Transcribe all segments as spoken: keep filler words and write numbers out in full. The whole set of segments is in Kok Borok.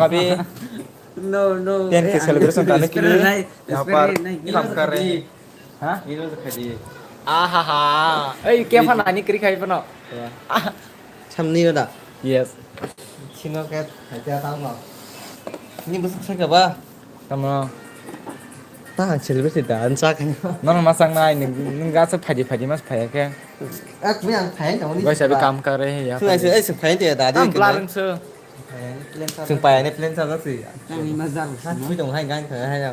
Abi. No, no. Ten K celebration tane kili. Yahan par kam kar rahe hain. Ha? Ahaha. Ei, kya phana ani kri khai phano. Samni da. Yes. Sino ke, hai ta tang no. Ni bus sa ka ba? Tamo. Ta celebrity da an sa kan. No, no, masang nai ni, ni ga sa phaji phaji mas phaya ke. Ak mi ang phaya ta ni. Guys, abhi kaam kar rahe hain yahan. Sung ai sung phaya te da de. Am plan sung. Sung phaya ni plan sa si. Ang ni mas da. Ha, thui dong hai gang kha hai ya.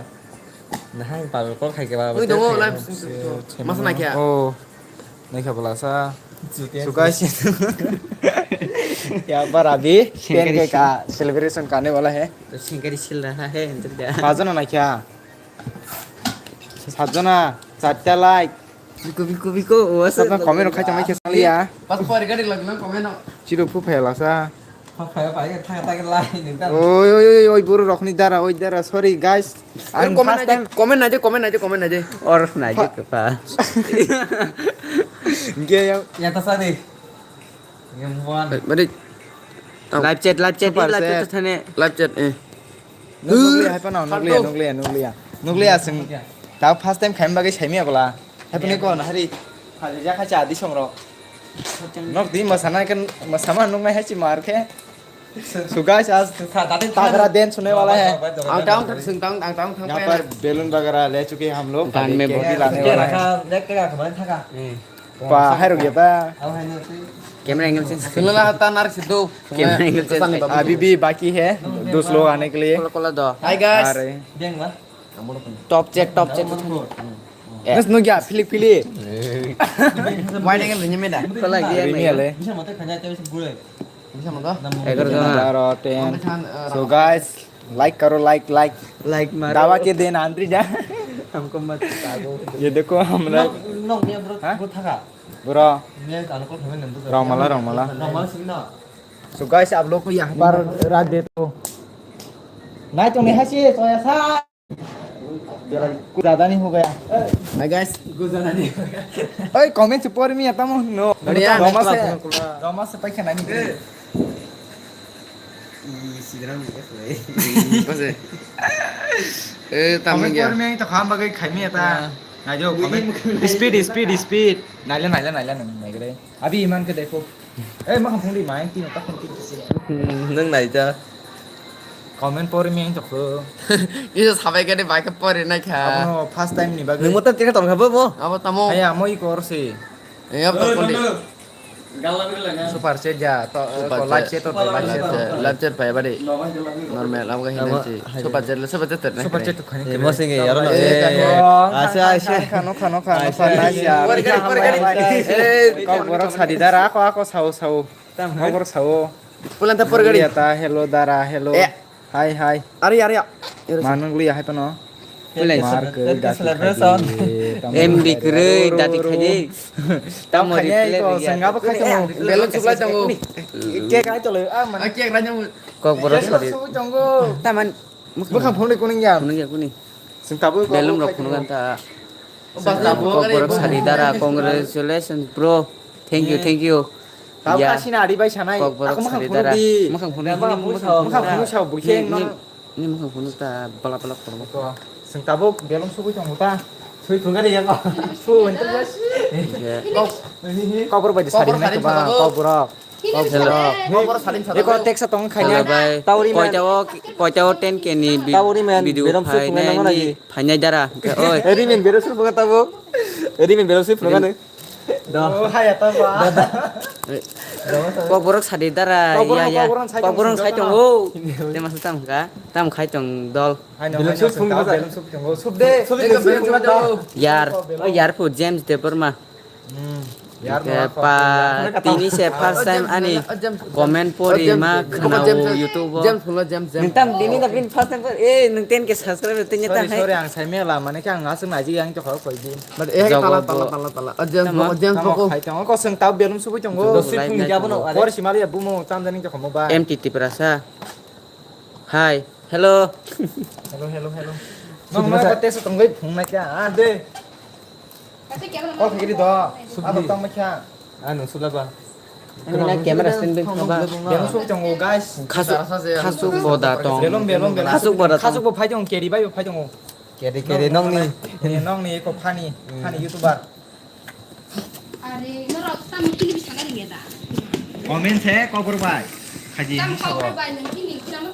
Nahai pal kol khai ke ba. Ui, dongo, live stream. Masa naikha? Oh. Naikha bwlasa. So guys. Yahan par abhi ten K ka celebration karne wala hai. Singkari sil raha hai, antar da. Pajon naikha. Sajona, charta like. Biko, biko, biko. Sabna comment khai chamai khe saliya. Pas pori gari lagna comment no. Chiru phu phela sa. Phai, phai, phai, thang, thang, lai, nang ta. Oi, oi, oi, oi, buru rokni dara, oi dara, sorry, guys. Ang comment first naje, time comment naje, comment naje, comment naje. Or naje, pa. Ge ya. Ya ta sadi. Yang buan. Bari. Live chat, live chat, super live chat, chat thane. Live chat, eh. Nukliya, hai pa no, nukliya, nukliya, nukliya. Nukliya sing. Ta first time khaim bagwi saimi abla. Hai pa ni ko na hari. Khali ja kha cha di song ro. Nok di masana kan masama nuknai hai chi mar khe. So guys, as tagra dance hone wala hai. Ang tang thak sing tang, ang tang thak. Yahan par balloon wagera le chuke hum log. Gaan mein abhi cake bhi lane wala hai. Raka, raka, raka, raka, raka. Hmm. Pa, hai ruk ya ta. Camera angle change. Sila la ta nar sido. Camera angle change. Abhi bhi baki hai. Dos log aane ke liye. Kola, kola do. Hi guys. Are. Top chat, top chat. Mas nugya, philik philik. Wide angle ni meda. Kola gaya. Rimi ale. Bisa mata khanya te bisa bule. Bisa mata. Egar jona. Egar ten. So guys, like karo, like, like. Like maro. Dawa ke den andri ja. Humko mat tago. Ye dekho hamra. Nok, nok ye bro, ha? Bro thaka. Bro. Ye ano ko thame nembo. Rongmala, Rongmala. Rongmala sing na. So guys, आप लोग को यहाँ पर रख देता हूँ। नहीं तो नहीं है, सोया सा। ज्यादा नहीं हो गया। Hi guys. Oi, comment se por mi atamo no. Bhaiya, Roma se, Roma se paikha nani. Sidrang ni khe. Bose. Eh, tamo comment gya. Por mi to kham bagai khaimi ata. Nai jo comment. Speed, speed, speed. Naila, naila, naila, naila. Abi iman ke dekho. Eh, makhang phungdi mai, tino ta phung tino se. Hmm, nang nai ta. Comment pori mi ang tokho. Isa sabai gani bai ka pori nai kha. Abono first time ni bagwi. Nang mo ta tira tong kha bo mo? Abo tamo. Aya, mo i kor se. Eh, abo to kondi. Super chat ja, to, super chat. Live chat to, live chat to. Live chat pai bari. Normal, abo ka hinang si. Super chat, super chat. Super chat to khani. Eh, mo singe yaro no. Eh, asa, asa. Khano, khano, khano, khano, asa, asa. Pori gari, pori gari. Eh, kok borok sadi dara, ako, ako, sao, sao. Tam, kok borok sao. Pulan ta por gari. Hello, dara, hello. Eh. Hi, hi. Ari, ari. Manung liya hai pano. Pulan. Mark, gati celebration. M D kri, dati khaji. Tamo khaji, replay ko, dia. Sengga apa khaji mo? Belon supply tango. Cake ai tolo, ah, mana? Cake ranya mo. Kok borok sadi. Taman. Bukan phone kuning ya. Kuning ya, kuning. Sing tabuk belum rok phunuk anta. Sing tabuk kok borok sadi dara, congratulations bro. Thank you, thank you. Tabuk ya. Kasina adi bai sanai. Kok borok sadi dara. Makhang phunuk di. Makhang phunuk. Makhang phunuk sao. Makhang phunuk sao, bukheng no. Ni makhang phunuk ta bala bala kormo. Sing tabuk belum subui tongo ta. Sui phunuk di ya ko. Su enter bas. Kok, kok borok bai sadi nai ba, kok borok. Hello. Eko text tong khanya. Hello, bhai. Tauri man. Koitao, koitao ten K ni bi-, tauri man, video beram sui phai phunga nai nang ni lagi. Phai nai dara. Oi. Eri min beram sui phunga tabo. Eri min beram sui phunga nai. Do. Oh, hai ata ba. Kok borok sadi dara. Kok borok, ya, ya. Kok borok sai tong. Kok borok sai tong. Oh. Te mas tam ka. Tam khai tong dol. Hai no, beram sui phunga. Beram sui phunga. Sub de. Sub de. Yar. Oh, yar pu James Debbarma. Hmm. Yar, pa, tini se first time ani comment pori ma khnao YouTube o. James, James. Nang tam tini da bin first time pori, eh, nang ten K subscriber tini ta hai. Sorry, sorry, ang sai mela, mane khe ang aswk naiji yang to khorok koi di. But eh, tala, tala, tala, tala. James, James, tamo khai tongo, ko seng tau belum subui tongo. Por simali ya bumo tam jani to khomo ba. M T Tiprasa. Hi. Hello. Hello, hello, hello. Nong ma ko teso tongoi phung na kya? Ah, de. Call khaigiri do. Abo tongma kha. Ah, nung sula ba. Nang camera stand bai thangba. Belong sok tongo, guys. Khasuk, khasuk boda tong. Belong, belong, belong. Khasuk boda tong. Khasuk bo phai tongo, keri bai bo phai tongo. Keri, keri, nongni. Eh, nongni ko funny, funny YouTuber. Are, norok tamo kini bisa kari ngeda. Comment se, kokor bai. Khaji tamo hinsa kokor bo. Bai, nang kini bisa mo.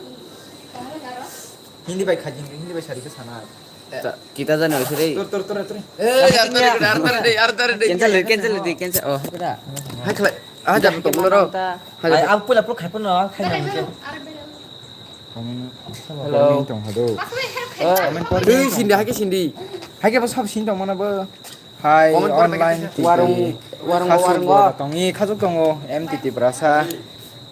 Hindi bai khaji, hindi bai sari ke sana. Kita jani oisore. Tur, tur, tur, tur. Eh, yar tare de, yar tare de, yar tare de. Cancel de, cancel de, cancel. Oh, hapra. Hai khlai. Ah, jar tong lo ro. Hai, ang pula pura khai pun no, khai na mungkin. Hello. Comment tong hado. Comment por. Eh, sindi, hai ke sindi. Hai ke ba sab sindi tong mana ba. Hai, comment por online T V. Warung, warung, khasuk warung. Bo tong i khasuk tongo M T T brasa.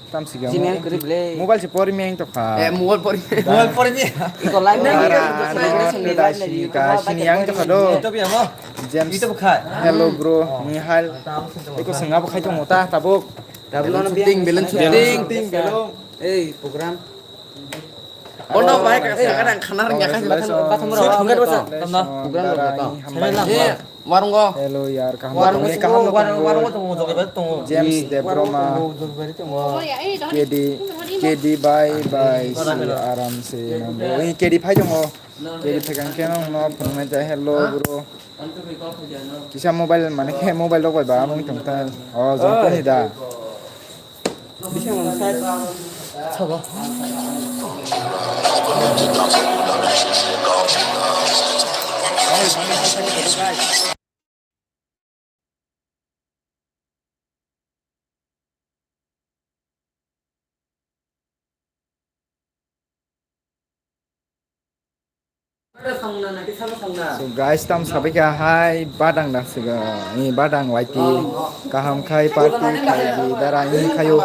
Tam si gamo. Jini ang kwrwi ble. Mobile se pori meng to kha. Eh, mobile pori. Mobile pori mi. Iko live na. Ara, live na, sini, live na, sini YouTube ka, ba sini yang to kha do. YouTube ya mo. James. YouTube kha. Hello bro, ni hal. Iko senga bo khai to mota tabuk. Tabuk no shooting, balloon shooting. Shooting, balloon. Eh, program. Bono bai ka sa ka khana rang ya ka. Bathum ro. Program ro. Warungo. Hello yar, kaham warungo tong, kaham tong, tong, warungo tong, jogai bai tong. James Debbarma. Jogai bai tong. K D, K D bye bye, si aram se nang. Oi, K D phai tongo. K D phai kang khe nang no phunuknai ta, hello bro. Kisa mobile mane khe mobile rok bai ba amung tong ta. Oh, jong kuni da. Bising ang sa sabo. So guys, tam sabai kha hai badang dang siga. Ni badang waiti kaham khai party khai di dara ni khayo.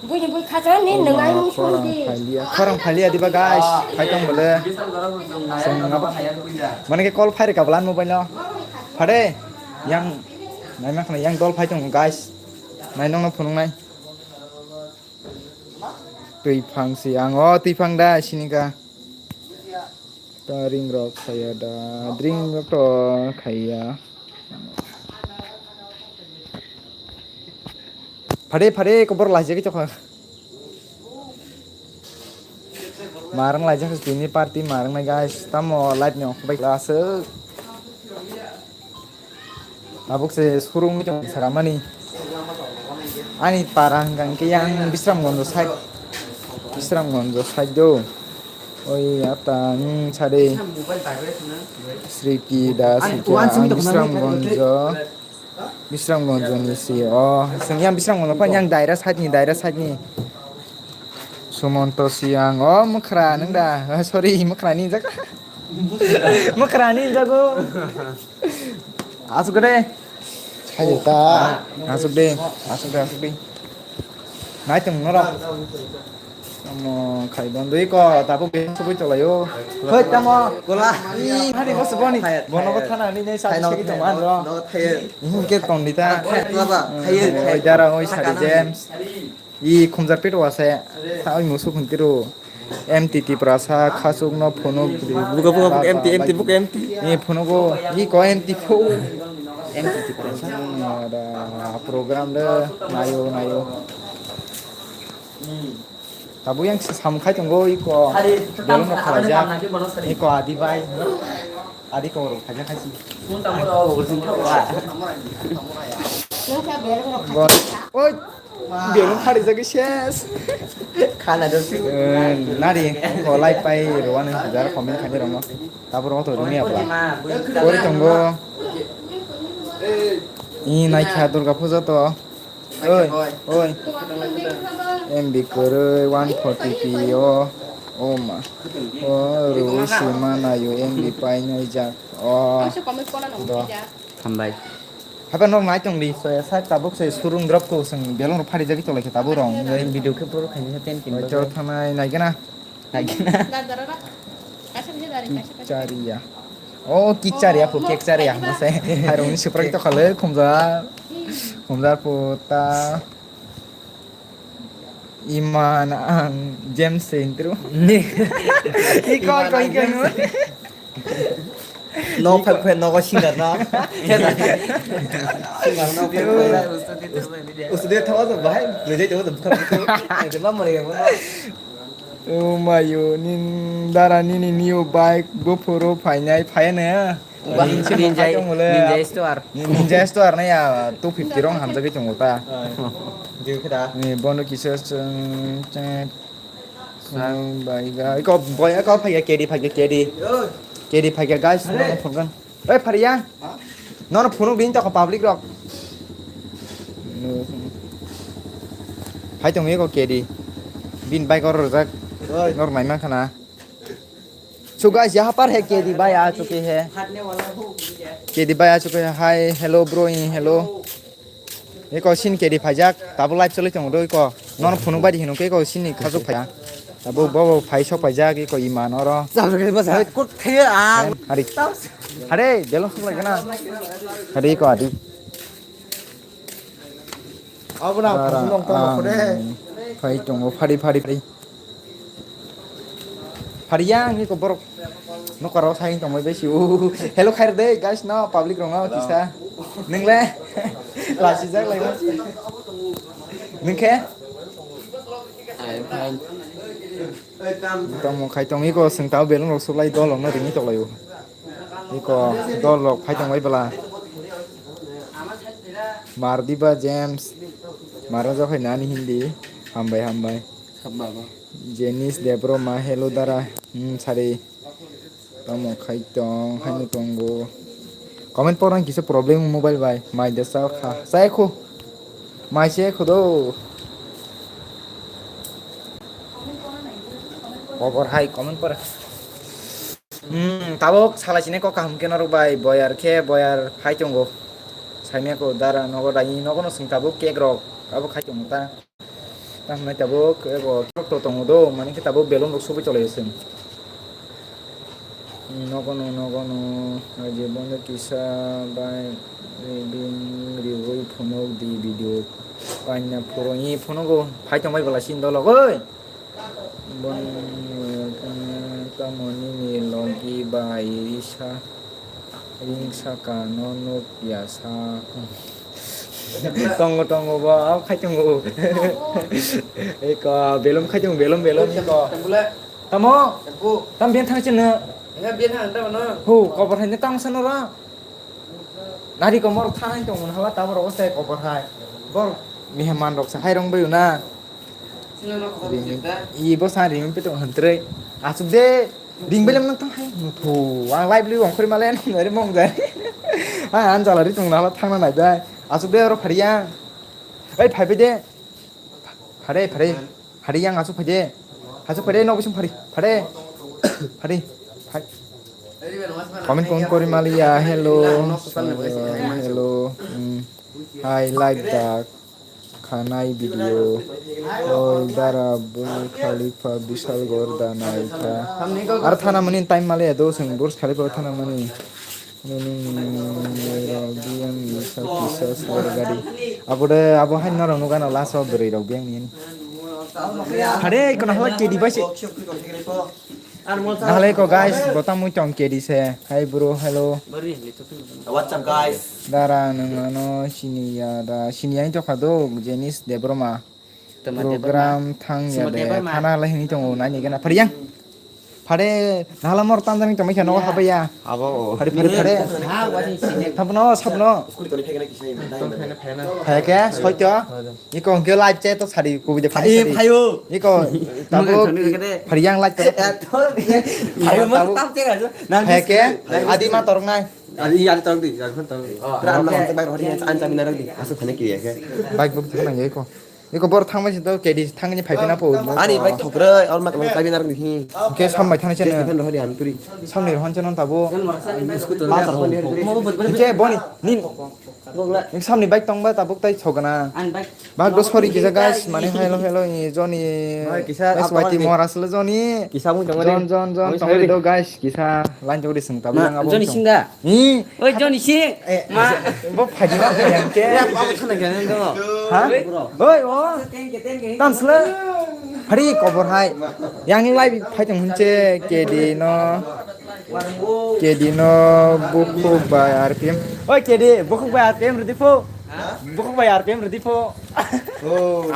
Buini bui khacha ni nung ai mung sung di. Khorang phalia, khorang phalia diba guys? Khai tong bole. Song ngaba. Mane ke call phai ka blan mobile no. Phade yang nai ma khna yang dol phai tong guys. Nai nong no phunung nai. Twi phang si ang o twi phang da sini ka. Ta ring rok khaya da, ring rok to khaya. Phade phade kobor laijagwi tokha. Marang laijak tini party marang nai guys, tamo live ni ongkhorbai kla aswk. Tabuk se surung mi tong saramani. Ani para hwnkha hwnkhe yang Bisramganj side. Bisramganj side do. Oi ata ni sade. Sriti da Sriti ang Bisramganj. Bisramganj ni si. Oh, sing yang Bisramganj pa yang daira side ni, daira side ni. Sumonto Siang. Oh, Mukhra nang da. Sorry, Mukhra ni jaga. Mukhra ni jago. Asuk de. Hai ta. Asuk de. Asuk de, asuk de. Nai tong nora. Tamo khai bandui ko tapo be subui tolayo. Hoi tamo. Gola. Hari bos boni. Bono ko thana ni nei sa. Hai no, segi to man ro. No, thai. Ini ke tong dita. Thai, thai, thai. Oi dara oi sari James. I khumjar pet wase. Sa oi musuk hun kiro. M T T prasa khasuk no phunuk. Buka, buka, buka, M T, M T, buka, M T. I phunugo, i ko M T phu. M T T prasa. Ada program de, nayo, nayo. Tabu yang sam khai tonggo, i ko belum no khalaja. I ko adi bai. Adi ko ro khaja khasi. Oi. Belum phari jagwi ses. Khana do si. Eh, nari, ko like pai rwani hajar comment khaini rwno. Tabur oto rwni abla. Kori tongo. I naikha Durga puja to. Oi, oi. M B kwrwi one forty P o. O ma. O rwi sima nayo M B pai nai jak. O. Do. Hambai. Haba nok nai tong di, so ya sak tabuk se surung drop ko seng belong ro phari jagi tolai khe tabuk rong. Ngai video khe puro khaini ten kin. Oi, chor thanai nai gana. Nai gana. Dar dar ra. Kaisa kaisa dari kaisa kaisa. Charia. Oh, ki charia po, cake charia mo se. Hai rong ni supra to khale khumja. Khumja po ta. Iman ang James se intro. Ni. Iko iko iko. No phai phai nogo singer no. Singer no phai phai. Usude thawa to bahai lejai thawa to bukha bukha. Ema mori gabo no. O mayo, nin dara nini new bike buphuru phainai phaiya ne? Ninja, Ninja, Ninja Store. Ninja Store na ya two fifty rong hamjagwi tongo ta. Jeu kheda. Ni bono kisa chwng, chwng, chwng bai ga. Iko boy ko phaiya kedi phaiya kedi. Kedi phaiya guys, no phone kan. Oi phariya. Nono phunuk din toko public rok. Phai tong eko kedi. Bin bike oro rwjak. Nor nai mankha na. So guys, yaha par hai kedi bhai aa chuke hai. Kedi bhai aa chuke hai. Hi, hello bro, hi, hello. Eko sin kedi phaijak, tabuk live choli tongo do eko. Nono phunuk bai di hinuk eko sin ni khachuk phaiya. Tabuk bobo phai sok phaijak eko iman oro. Chalo ke basa. Kut thaya. Hari. Hare, belong sok lai kana. Hari eko adi. Abuna Bara phunuk tong ang kore. Phai tongo phari phari phari. Phariya ang eko borok. Nokaro sai tongbai bai si. Hello khair de guys no public rong no kisa. Neng le. Lasi jak lai ma si. Neng khe? I'm fine. Tamo khai tong eko seng tao belong rok suklai dol rok no rini tok lai o. Eko dol rok phai tongbai bela. Mardiba James. Mara jokhai nani hindi. Hambai hambai. Sabba ba. Jenis Debro ma hello dara. Hmm, sari. Tamo khai tong, haino tongo. Comment porang kisa problem mobile bai. Mai da sa kha. Sai khu. Mai se khu do. Khobor hai comment por. Hmm, tabok salai sine kok kaham khe norok bai. Boyar khe boyar hai tongo. Saimya ko dara nogo dai nogo no sing tabok cake rok. Tabok khai tongo ta. Tamo nai tabuk ego to tongo do, mani khe tabuk belong rok sugui tolai se. Nogo no, nogo no, aji bono kisa bai ribing riui phunuk di video. Paina phuruni phunugo, phai tongbai bwla sin dolok oi. Bon, tamo nini logi bai risa. Ring saka no nuk ya sa. Tongo, tongo bo, abo khai tongo. Eko, belum khai tongo, belum, belum, eko. Tamo? Tam biyan thang chino. Ho, kobor hai ne tang sano ra. Nari komor thang hai tongo, hala tabor o sai kobor hai. Bor, meheman rok sa hai rong bayu na. Ring, i bo sa ring pe tong hantre. Asuk de ring belem nang tang hai. Muthu, ang live li wng khori malen, ore mong jai. Ha, an jala ri tong na thang na nai bai. Asuk de oro phari yang. Ei, phai bai de. Phare, phare. Phari yang asuk phai de. Asuk phai de, no bising phari. Phare. Phari. Phai. Comment kong kori maliya. Hello. Hello. Hmm. Hi, live dak. Khanai video. Oi, dara Burj Khalifa bishal gor da naikha. Ar thana mani time male do seng Burj Khalifa thana mani. Nini rok biyang ni sa kisa sar gari. Abo de, abo hai norok nugano last o bwrwi rok biyang ni. Hare, kono hala kedi bai se. Nahalai ko guys, bo tamo tong kedi se. Hi bro, hello. What's up guys? Dara nwng ano siniya da, siniya wng tokha do, Jenis Debroma. Program thang ya de, thana halai hini tongo, nai ni gana. Phari yang. Phare, nahala mor tanda ni tongmai kha, nogo habai ya. Abo. Phari, phari, phari. Sabno, sabno. Phaya ke, soito. Iko hwnkhe live chat to sari, kubui de phani sari. Phayo. Iko, tabuk, phari yang live to. Phayo, mo tap che ga. Phaya ke, adi ma torok nai. Adi, adi torok di, adi torok di. Tra am na bai rohori, an chami narok di. Asu phane kiri ya ke. Bike book thang nang iko. Iko bor thang bai si to, kedi thang ni phai phina po. Ani bike thokre, or ma kamai chami narok di. Ke sam bai thang ni chen. Rohori am turi. Sam ni rohon chen tabo. Ke boni, nin. Ning samni bike tongba tabuk tai sogana. Ang bike. Bak do sorry kisa guys, mane hello hello ni Johnny. Bai kisa S Y T Mohor asle Johnny. Kisa mung tongmani. John John John tongmani do guys, kisa line tongri sing tabuk ang abo. Johnny Singh da. Ni. Oi Johnny Singh. Ma. Bo phaji na phai ang ke. Ya abo thana gana do. Ha? Oi o. Tam sle. Hari kobor hai. Yang live phai tong hunche kedi no. K D no bukhuk bai R P M. Oi, K D, bukhuk bai R P M rwdi pho. Bukhuk bai R P M rwdi pho. Oh,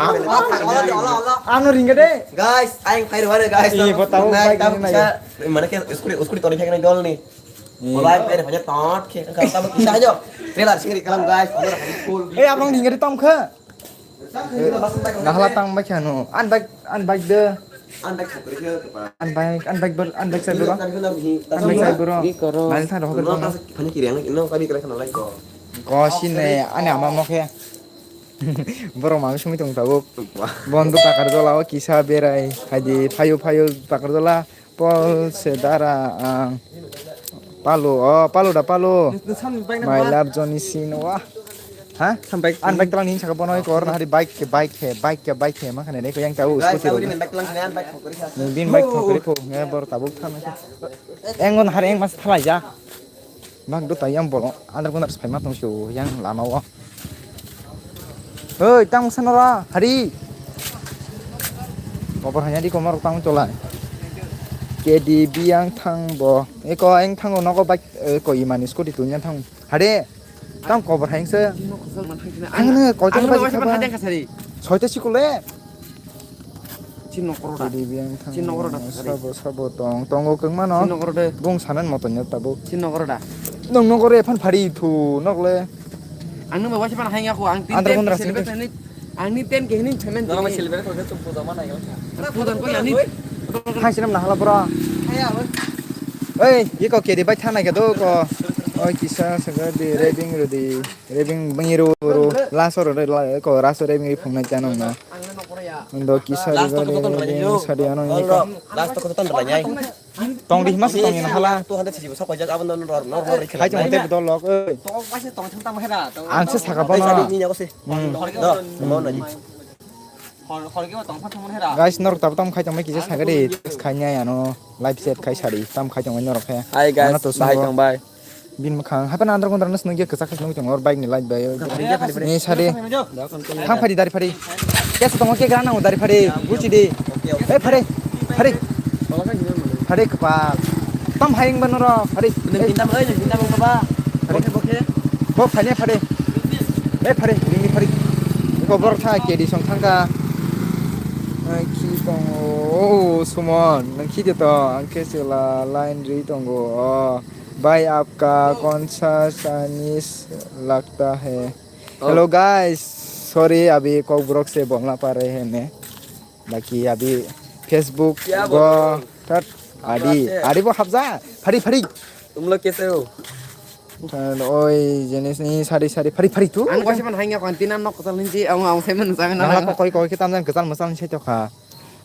ano ringga de. Guys, aing phai rware, guys. Ih, bo tabuk bike tabuk ni kisa, mane khe scooty, scooty tonwi phai dol ni. Ih. Bo bike phai rwphai tot khe, kha tabuk kisa hajo. Trailer singri kalam, guys. Full. Eh, abang ringga de tom kha. Nahla tang bai khano. An bike, an bike de. An bike sakri khe kapa. An bike, an bike ber, an bike sai bro. An bike sai bro. Nal tha rohok. Phani kiri ang no kabi kala khana lai ko. Ko sine ani ama mo khe. Borok mami sumi tong tabuk. Bondu pakar jola o kisa berai. Haidi phayu phayu pakar jola. Paul se dara ang. Palu, oh, Palu da Palu. My love Johnny Sins, wah. Ha? An bike tlang hin saka bono kor na hari bike ke bike he, bike ke bike he, ma khane ko yang tahu scooty. Bin bike thokri ko, nge bor tabuk thang. Engon hari eng mas thalai ja. Bang do tayang bolo, andar kundar spai ma tong sio yang lama o. Hei, tang sana ra, hari. Kobor hanya di komor tang cholai. K D B yang thang bo. Eko yang thang nogo bike, eko imani scooty tunya thang. Hari, tang kobor hayang se. Ang ne koi tang bajik khaba. Soita sikule. Chin nokoro da. Chin nokoro da. Sabo, sabo tong, tongo kwngmano. Chin nokoro de. Bung sanan moto nya tabuk. Chin nokoro da. Nong nokoro ephan phari thu, nokle. Ang nung bai waisa pan hang ya ko, ang tin ten celebrate ni, ang ni ten ke hini payment. Nang celebrate ko tu puja mana ya. Puja ko ya ni. Hai sinam na hala bro. Hai ya. Oi, ye ko kedi bai thana ke do ko. Oi kisa saga de rebing rudi. Rebing bini ru ru last oro re la ko last oro rebing ri phungnai chano na. Ndo kisa ri gari rebing sari ano ni ka. Last ko ton lai. Tong di mas tong ni hala. Tu hande siji sok pajak abon don ror nor nor. Khai chong te dol lok oi. Tong paise tong thang tam hera. Ang se saka bono. Ni nyago se. Hmm. Do. Mo na ni. Hor hor ke tong pha thang hera. Guys, nor tab tam khai tong mai kisa sagari. Khai nya ano. Live chat khai sari. Tam khai tong mai nor khe. Hi guys. Ano to bahai sungo. Tong bai. Bini mwkhang haphano andro gondro no swnwi khe kwchak khe swnwi tongo, or bike ni light bai. Ni sadi. Thang phadi dari phadi. Kes tongo ke grana dari phadi. Buchi di. Eh phadi. Phadi. Phadi kapa. Tam hayeng bano ro phadi. Nang pintam oi, nang pintam baba. Phadi. Bokhe bokhe. Bo phani phadi. Eh phadi, ringni phadi. Ko bor tha ke di song thangka. Ai khi tongo. Oh, Sumon, nang khi de to. Ang ke sela line ri tongo. Oh. Bhai, aapka kaun sa Chinese lagta hai? Oh. Hello guys, sorry, abhi Kokborok se bolna pa rahe hain main. Baki abhi Facebook go tat adi adi bo habja phari phari. Tum log kaise ho? Oi jenis ni sari sari phari phari tu. Ang kwcham man hangya kwan tinan nok kwtal hinji ang ang semen jang na. Nala ko koi koi kitam jang kwtal masal ni sai to kha.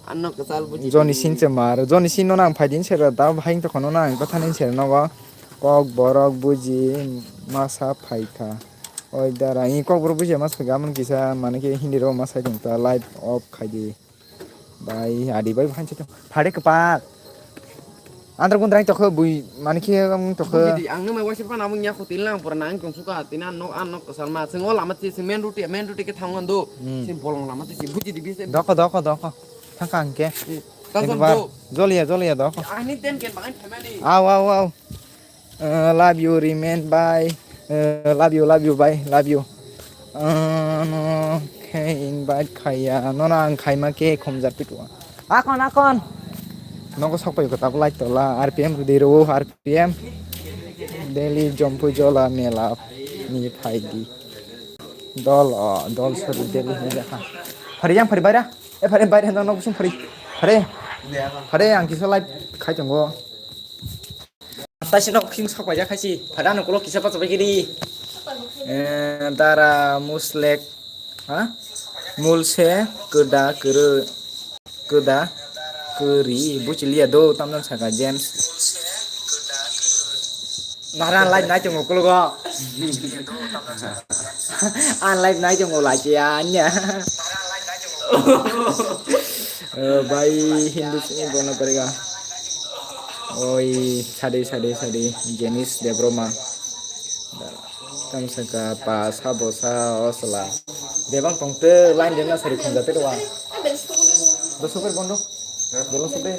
Ano kwchal buji. Joni sin se mar, Joni sin no nang phai din sera da, haing to khono nang, bathani sera nogo. Kokborok buji masa phai kha. Oi dara, i Kokborok buji masa phai kha, amon kisa, mane ke Hindi ro masa thung ta, live off khai di. Bai, adi bai, hain se to. Phare kwpak. Andro gundra to kho bui, mane ke ang to kho. Buji di, ang no mai waisa pa na mung ya kho tin lang pura nang tong suka, tin an nok, an nok kwchal ma, sing o lama ti, sing main road, main road ke thang ando. Hmm. Sing bolong lama ti, buji di bi se. Doko, doko, doko. Thangka hwnkhe. Hmm. Ekbar. Jolia, jolia do. Ani ten ken bangai phaimani. Aw, aw, aw. Eh, love you, remain, bye. Eh, love you, love you, bye, love you. Eh, no, khe invite khaiya. Nono ang khaima khe khomjak pitu. Akon, akon. Nogo sok payo kota like tola, R P M rudi ro, R P M. Delhi Jompu Jola Mela ni phaidi. Dol, oh, dol sori Delhi ni jakha. Phari yang phari baira. Eh, phari baira no nok sung phari. Phari. Phari ang kisa live khai tongo. Taisi nok khing sok paijak khaisi. Phari ano kolok kisa pacha bai kiri. Eh, dara muslek. Ha? Mulse kwda kwrwi. Kwda kwrwi buchiliya do tamjani saka James. Nara live nai tongo kulugo. An live nai tongo lai ya anya. Eh, bai Hindu sini bona parega. Oi, sadi, sadi, sadi. Jenis Debroma. Tamsaka pa sabo sa osla. Bebang tongte line dena sari khunja te wa. Doso per bondo. Dolo sote.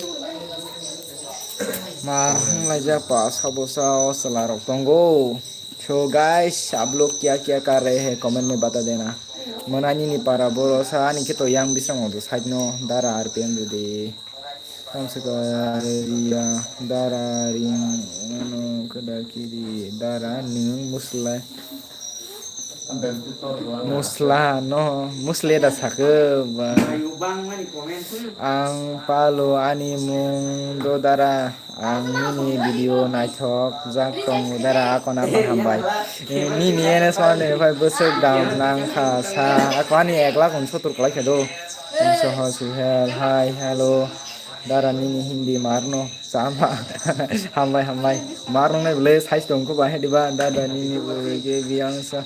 Mar hwnlaijak pa sabosa o chwla rok tongo. So guys, आप लोग क्या क्या कर रहे हैं, comment में बता देना. Mwnani ni para boro sa ani khe to yang bisang o side no dara R P M rwdi. Tamswkang dara ring ano kwda kiri dara nwng musla. Musla no musle da sakhe ba. Ang palo ani mung do dara. Ang nini video naithok jak tongo dara, akon akon hambai. Nini ene sone phai bwswk dam nang kha sa, ako ani ek lakh unsottor kwlai khe do. Soho Suhel, hi, hello. Dara nini Hindi marno sama. Hambai, hambai. Marno nai bwle size tong ko ba he diba, dada nini bwle ge biyang sa.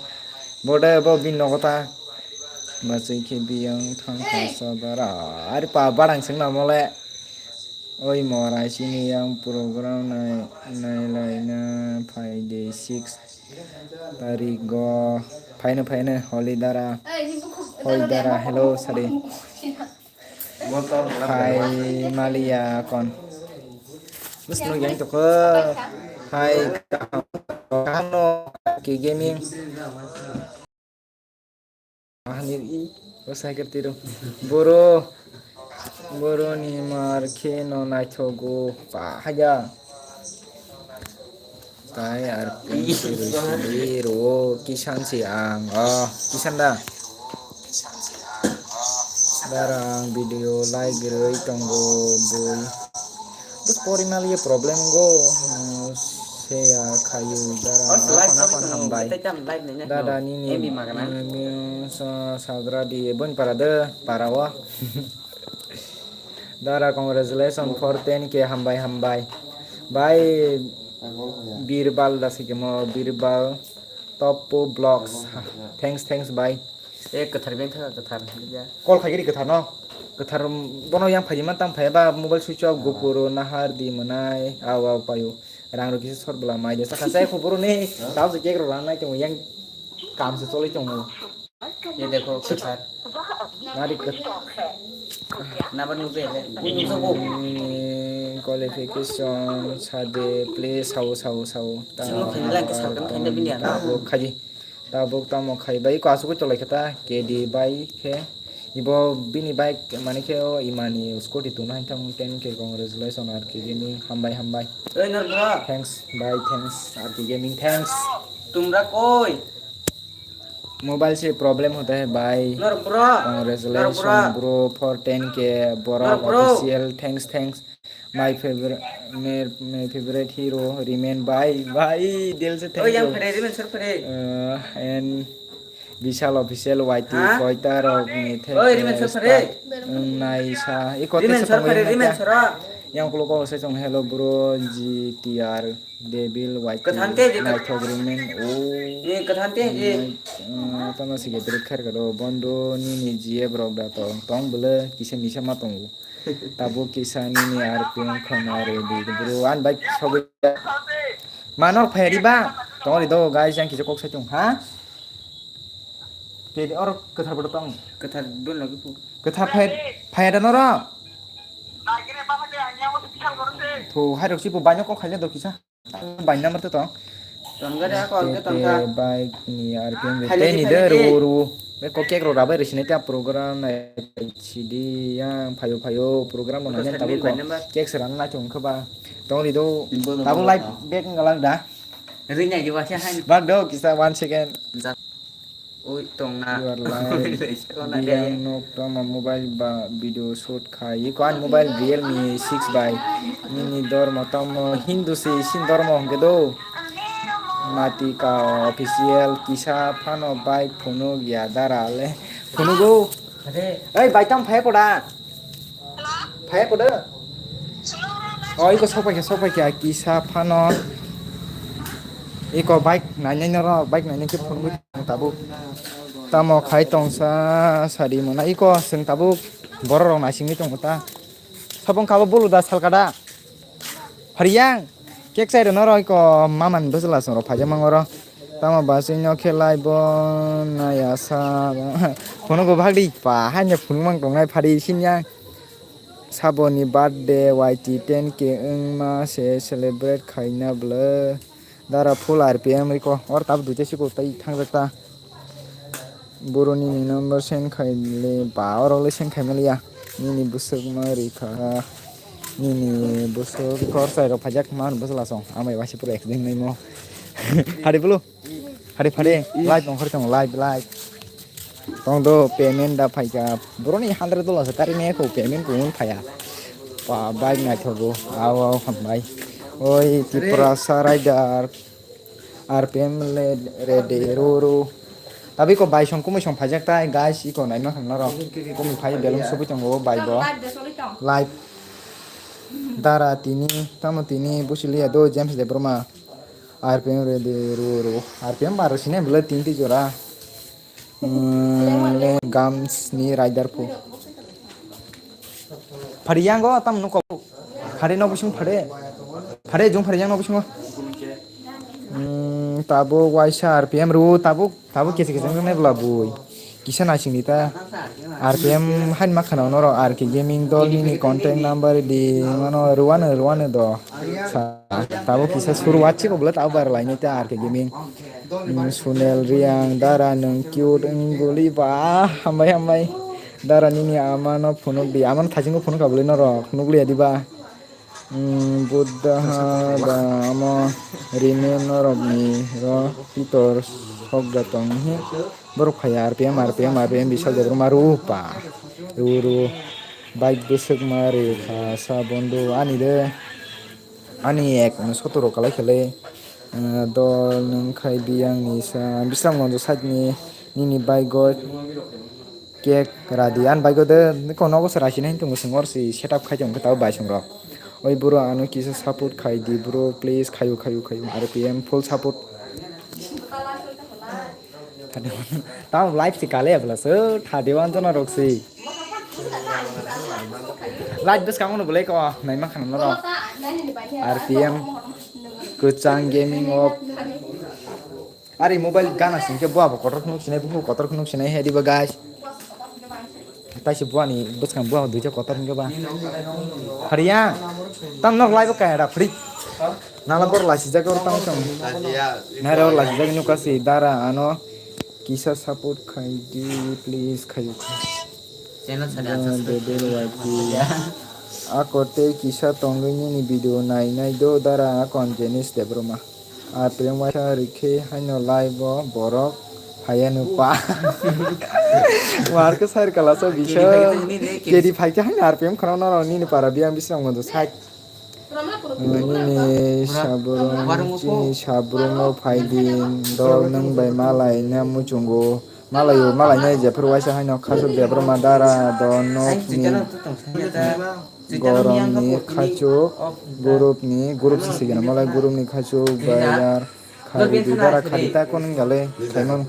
Bode bo bin nogo ta. Bachwi khe biyang thang kha sa dara. Ari pa barang sing na mole. Oi morai sini yang program nai nai lai na phai de six tarik go. Phaino, phaino, Holi dara. Holi dara, hello, sari. Hai, Malia kon. Bus no yang toko. Hai, kano ki gaming. Ahani i, o cycle tiro. Boro, boro ni mar khe no naithogo pa haya. Tai ar pin siri siri ro kisan si ang. Oh, kisan da. Darang video like rwi tongo bui. Bus pori maliye problem go. Hmm, share khayu darang. Or slide Nakon, nakon khayu hambai. Tei tam live nanya Dada no. Nini Emi magana. Nini sa sagra di bon para de para wa. Dara, congratulations for ten K, hambai, hambai. Bai, Birbal da sikemo, Birbal, Topo Vlogs. Thanks, thanks, bai. E, kwthar beng thaka, kwthar. Call khai giri kwthar no. Kwthar, bono yang phai man tam phai ba, mobile switch off, gopuro, nahar di manai, aw, aw, payo. Rang ro kisa sor bwla mai de. Sakha sai khoboro ni, tao se cake ro ranai tong yang kam se choli tong. Ye dekho, kwthar. Nari kwthar. Nabar nukhe, nukhe. Nini qualification sade, please, sao, sao, sao. Sino khaina lang khe salkan khaina bini ano. Tabuk khaji. Tabuk tamo khai bai ko asuk cholai khata, K D bai khe. Ibo bini bike mani khe o imani scooty tuna hai thang ten K congratulations R K Gaming, hambai, hambai. Oi, nor bro. Thanks, bye, thanks, R K Gaming, thanks. Tumra koi? Mobile se problem hota hai, bhai. Nor bro. Congratulations, nor bro. Bro, for ten K, Borok nor bro. Official, thanks, thanks. My favorite, my, my favorite hero, Rimen bhai, bhai, dil se thank you. Oi, yang phere, Rimen sir phere. Uh, and Vishal official Y T ha? Koita rok ni thek. Oi, Rimen sir phere. Nai sa, i kota Rimen sir phere, Rimen sir. Yang kulo ko se chong hello bro, G T R. Devil White Kwthang te je naithok ringmen. Oh. Ni kwthang te je. Tama sige direct kher kado bondo nini G F rok da tong tong bole kisa misa ma tongo. Tabo kisa nini R P M khona re di bro an bai sobo. Manor phayari ba. Tong ri do guys yang kisa kok sai tong ha. Ke oro kwthar bodo tong. Kwthar don lagi pu. Kwthar phayada noro. Tho hai rok si bo banyo kok khaile do kisa. Bai number to tong. Tongga de ako angke tongka. Bike ni R P M. Hai lagi, tei ni hai de lagi. Ru ru. Be ko cake ro rabai risine ta program na sidi yang phayo phayo program na jan tabu ko. Cake seran na chung khe ba. Tong ri do. Tabu live back ngalang da. Ring na jiwa sha hai. Bak do kisa one second. Ui, tongna. You are live. Kona Biyang de. Nok tamo mobile ba video shoot khai. Iko an mobile Realme six bai. Nini dormo tamo Hindu si sin dormo hongke do. Mati ka official kisa phano bai phunuk ya dara le. Phunuk go. Ade. Ei, bai tam phai koda. Phai koda. Oh, iko sopai khe, sopai khe, kisa phano. Iko bike nainai noro, bike nainai khe phunuk. Tabuk tamo khai tongsa sadi mona iko seng tabuk borok rok naisingwi tongo ta. Sabong kabo bulu da salkada. Phariyang kek sai rwno rw iko mamani bwsla song rok phaijak mango ro. Tamo basui no khe lai bo naya sa. Phunuk go bhagdi pa haino phunuk mang tongnai phari sinyang. Saboni birthday Y T ten K wngma se celebrate khaina bwle. Dara full R P M riko. Or tab duite siko tai thangjak ta. Boroni ni number send khaile ba, oro le send khaimaliya. Nini bwswk ma rikha. Nini bwswk khorchai rok phajak man bwsla song. Amai wasi pura accident naimo. Hari bulu. Phari phari live ongkhor tong live live. Tong do payment da phaika. Boroni hundred dollar se tari ne ko payment ko phaya. Pa bike naithogo. Aw aw hambai. Oi Tiprasa rider. R P M le ready ru ru. Tabi ko bai song kumui song phajak tai guys iko naima khamna rok. Kumui phai belong subui tongo bai bo. Live. Dara tini tamo tini busi liya do James Debbarma. R P M ready ru ru. R P M baro sine bwle tinti jora. Gams ni rider po. Phari yang go tam nuko. Phari no bising phari. Phari jung phari yang no bising. Tabo waisa R P M ru tabo tabo kisi kisi nang bla bui. Kisa naising ni ta. R P M hain ma khana no ro R K gaming dol nini contact number di mano ruwano ruwano do. Sa tabo kisa suru wachi ko bla tabo bar lai ni ta R K gaming. Sunel Riang, Dara nwng cute wng guli ba, hambai hambai. Dara nini ama no phunuk di, ama no thaiching ko phunuk ka bwlwi norok, nukliya di ba. Buddha ha da amo rime norok ni ro pitor sok da tong hi. Borok phai R P M, R P M, R P M bisal de ruma rupa. Ru ru. Bike bwswk ma ri kha sa bondo ani de. Ani ek sotoro kalai khelai. Dol nwng khai biyang ni sa Bisramganj side ni nini bike o cake radi ani bike o de ko nogo se raisina hinwi tongo song or si setup khai tongo tabo bai song rok oi bro ano kisa support khai di bro please khayu khayu khayu R P M full support. Tamo live si kale abla so thirty one jona rok si. Live bwskango no belai ko naima khana no. R P M kwchang gaming of. Ari mobile gana singke bua bo kotor khunuk sinai buku kotor khunuk sinai he diba guys. Taisi buani bwskang bua duija kotor hingke ba. Phariya. Tam nok live kaya da free. Nala bor lasi jaga or tang tang. Nara or lasi jaga nyuka si dara ano. Kisa support khai di please khayu. Channel sani subscribe. Ako tei kisa tongwi nini video nai nai do dara akon Jenis Debbarma. R P M waisa rikhe haino live o borok phaiya no pa. War khe sar kala so bisa. Kedi phaikhe haino R P M khorang noro nini para biyang bisrang modo side. Nini sabrung chini sabrung o phaidi dol nwng bai malai na muchungo. Malai o malai na jephuru waisa haino khasuk Debbarma dara do nok ni. Goromni khachuk, gurupni, gurup si sigena malai gurupni khachuk, bayar, khari, dara khari ta kon gale, khaimon.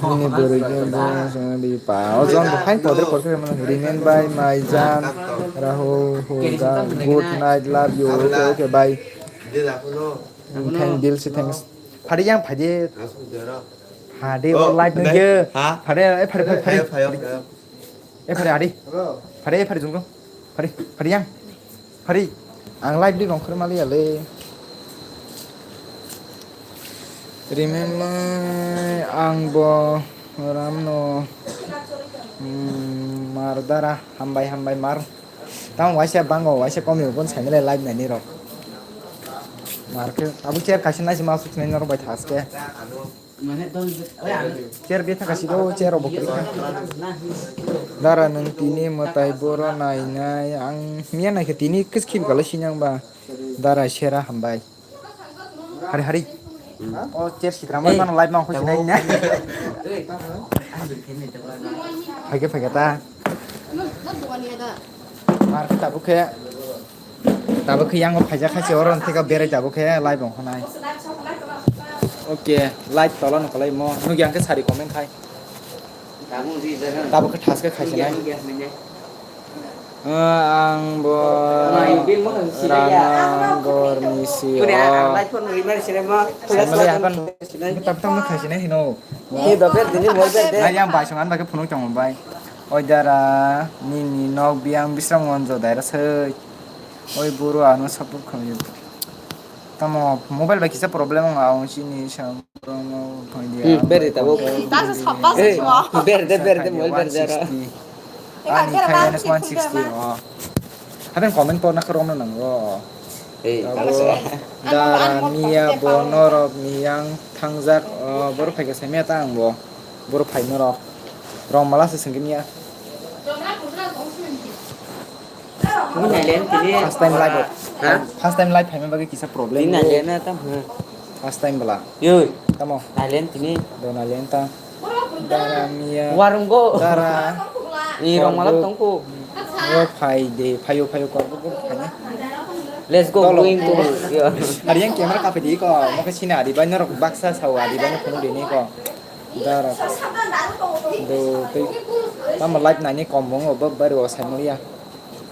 Nini bwrwi je bo, songdi pa. O jon bo khain podre podre mano, Rimen bai, Maijan, Rahul, Hoga, good night, love you, okay, okay, bye. Thank, Dilsi, thanks. Phadi yang phadi. Phadi, o live nung je. Phadi, eh, phadi, phadi, phadi. Eh, phari, ari. Phari, phari, jungko. Phari, phari, yang. Phari. Ang live di nongkhor mali ale. Remember, ang bo ramno, mm, mar dara, hambai, hambai, mar. Tamo waisa bango, waisa komi, bon, saimile live nani rok. Mar ke, abu chair kaisa nasi masuk nai norok bai thaske. Chair bethak kasi do, chair rok bo kwrwi kha. Dara nwng tini mwtai boro nai nai ang miya naikhe tini kiskip kala sinang ba. Dara sera hambai. Hari hari. O chair sitra mai mano live ma khoi sinai na. Phage phage ta. Mar khe tabuk khe. Tabuk khe yango phaijak khai se oro theka berai tabuk khe live ong khanai. Okay, live tolo no kalai mo. Nugya khe sari comment khai. Tabuk khe thaske khai se nai. Ang bo Ranagor ni si o. Samali hapan. Tam tam khai se nai hino. Yang bai songan bai khe phunuk tong bai. Oi dara, nini nok biyang Bisramganj daira soi. Oi boro ano support khamwi. Tamo mobile bai kisa problem wng, ang chini sam. Hmm, beri tabuk. Ita se sapa se. Eh, chua. Ber de, ber de, mobile ber de ro. Ani kaya one sixty. Oh. Hadan comment porna khorokno nango. Eh, tabuk. Dara miya bo norok miyang thangjak, oh, boro phaikha saimaya ta ang bo. Boro phai norok. Rong mala se sengkhe miya. First time live. Ha? First time live phaima bagwi kisa problem. Tini naliya na tam, ha. First time bala. Yoi. Tamo. Naliya tini. Do naliya ta. Dara miya. Warung go. Dara. Ni rong malak tongku. Yo phai de, phayo, phayo, kor, kor, kor, phai na. Let's go, going to. Yo. Hari yang camera kafe di ko, mau ke sini adi banyak baksa sawa adi banyak penuh dini ko. Dara. Do tei tamo live nani kom mung o bab bari o sai maliya.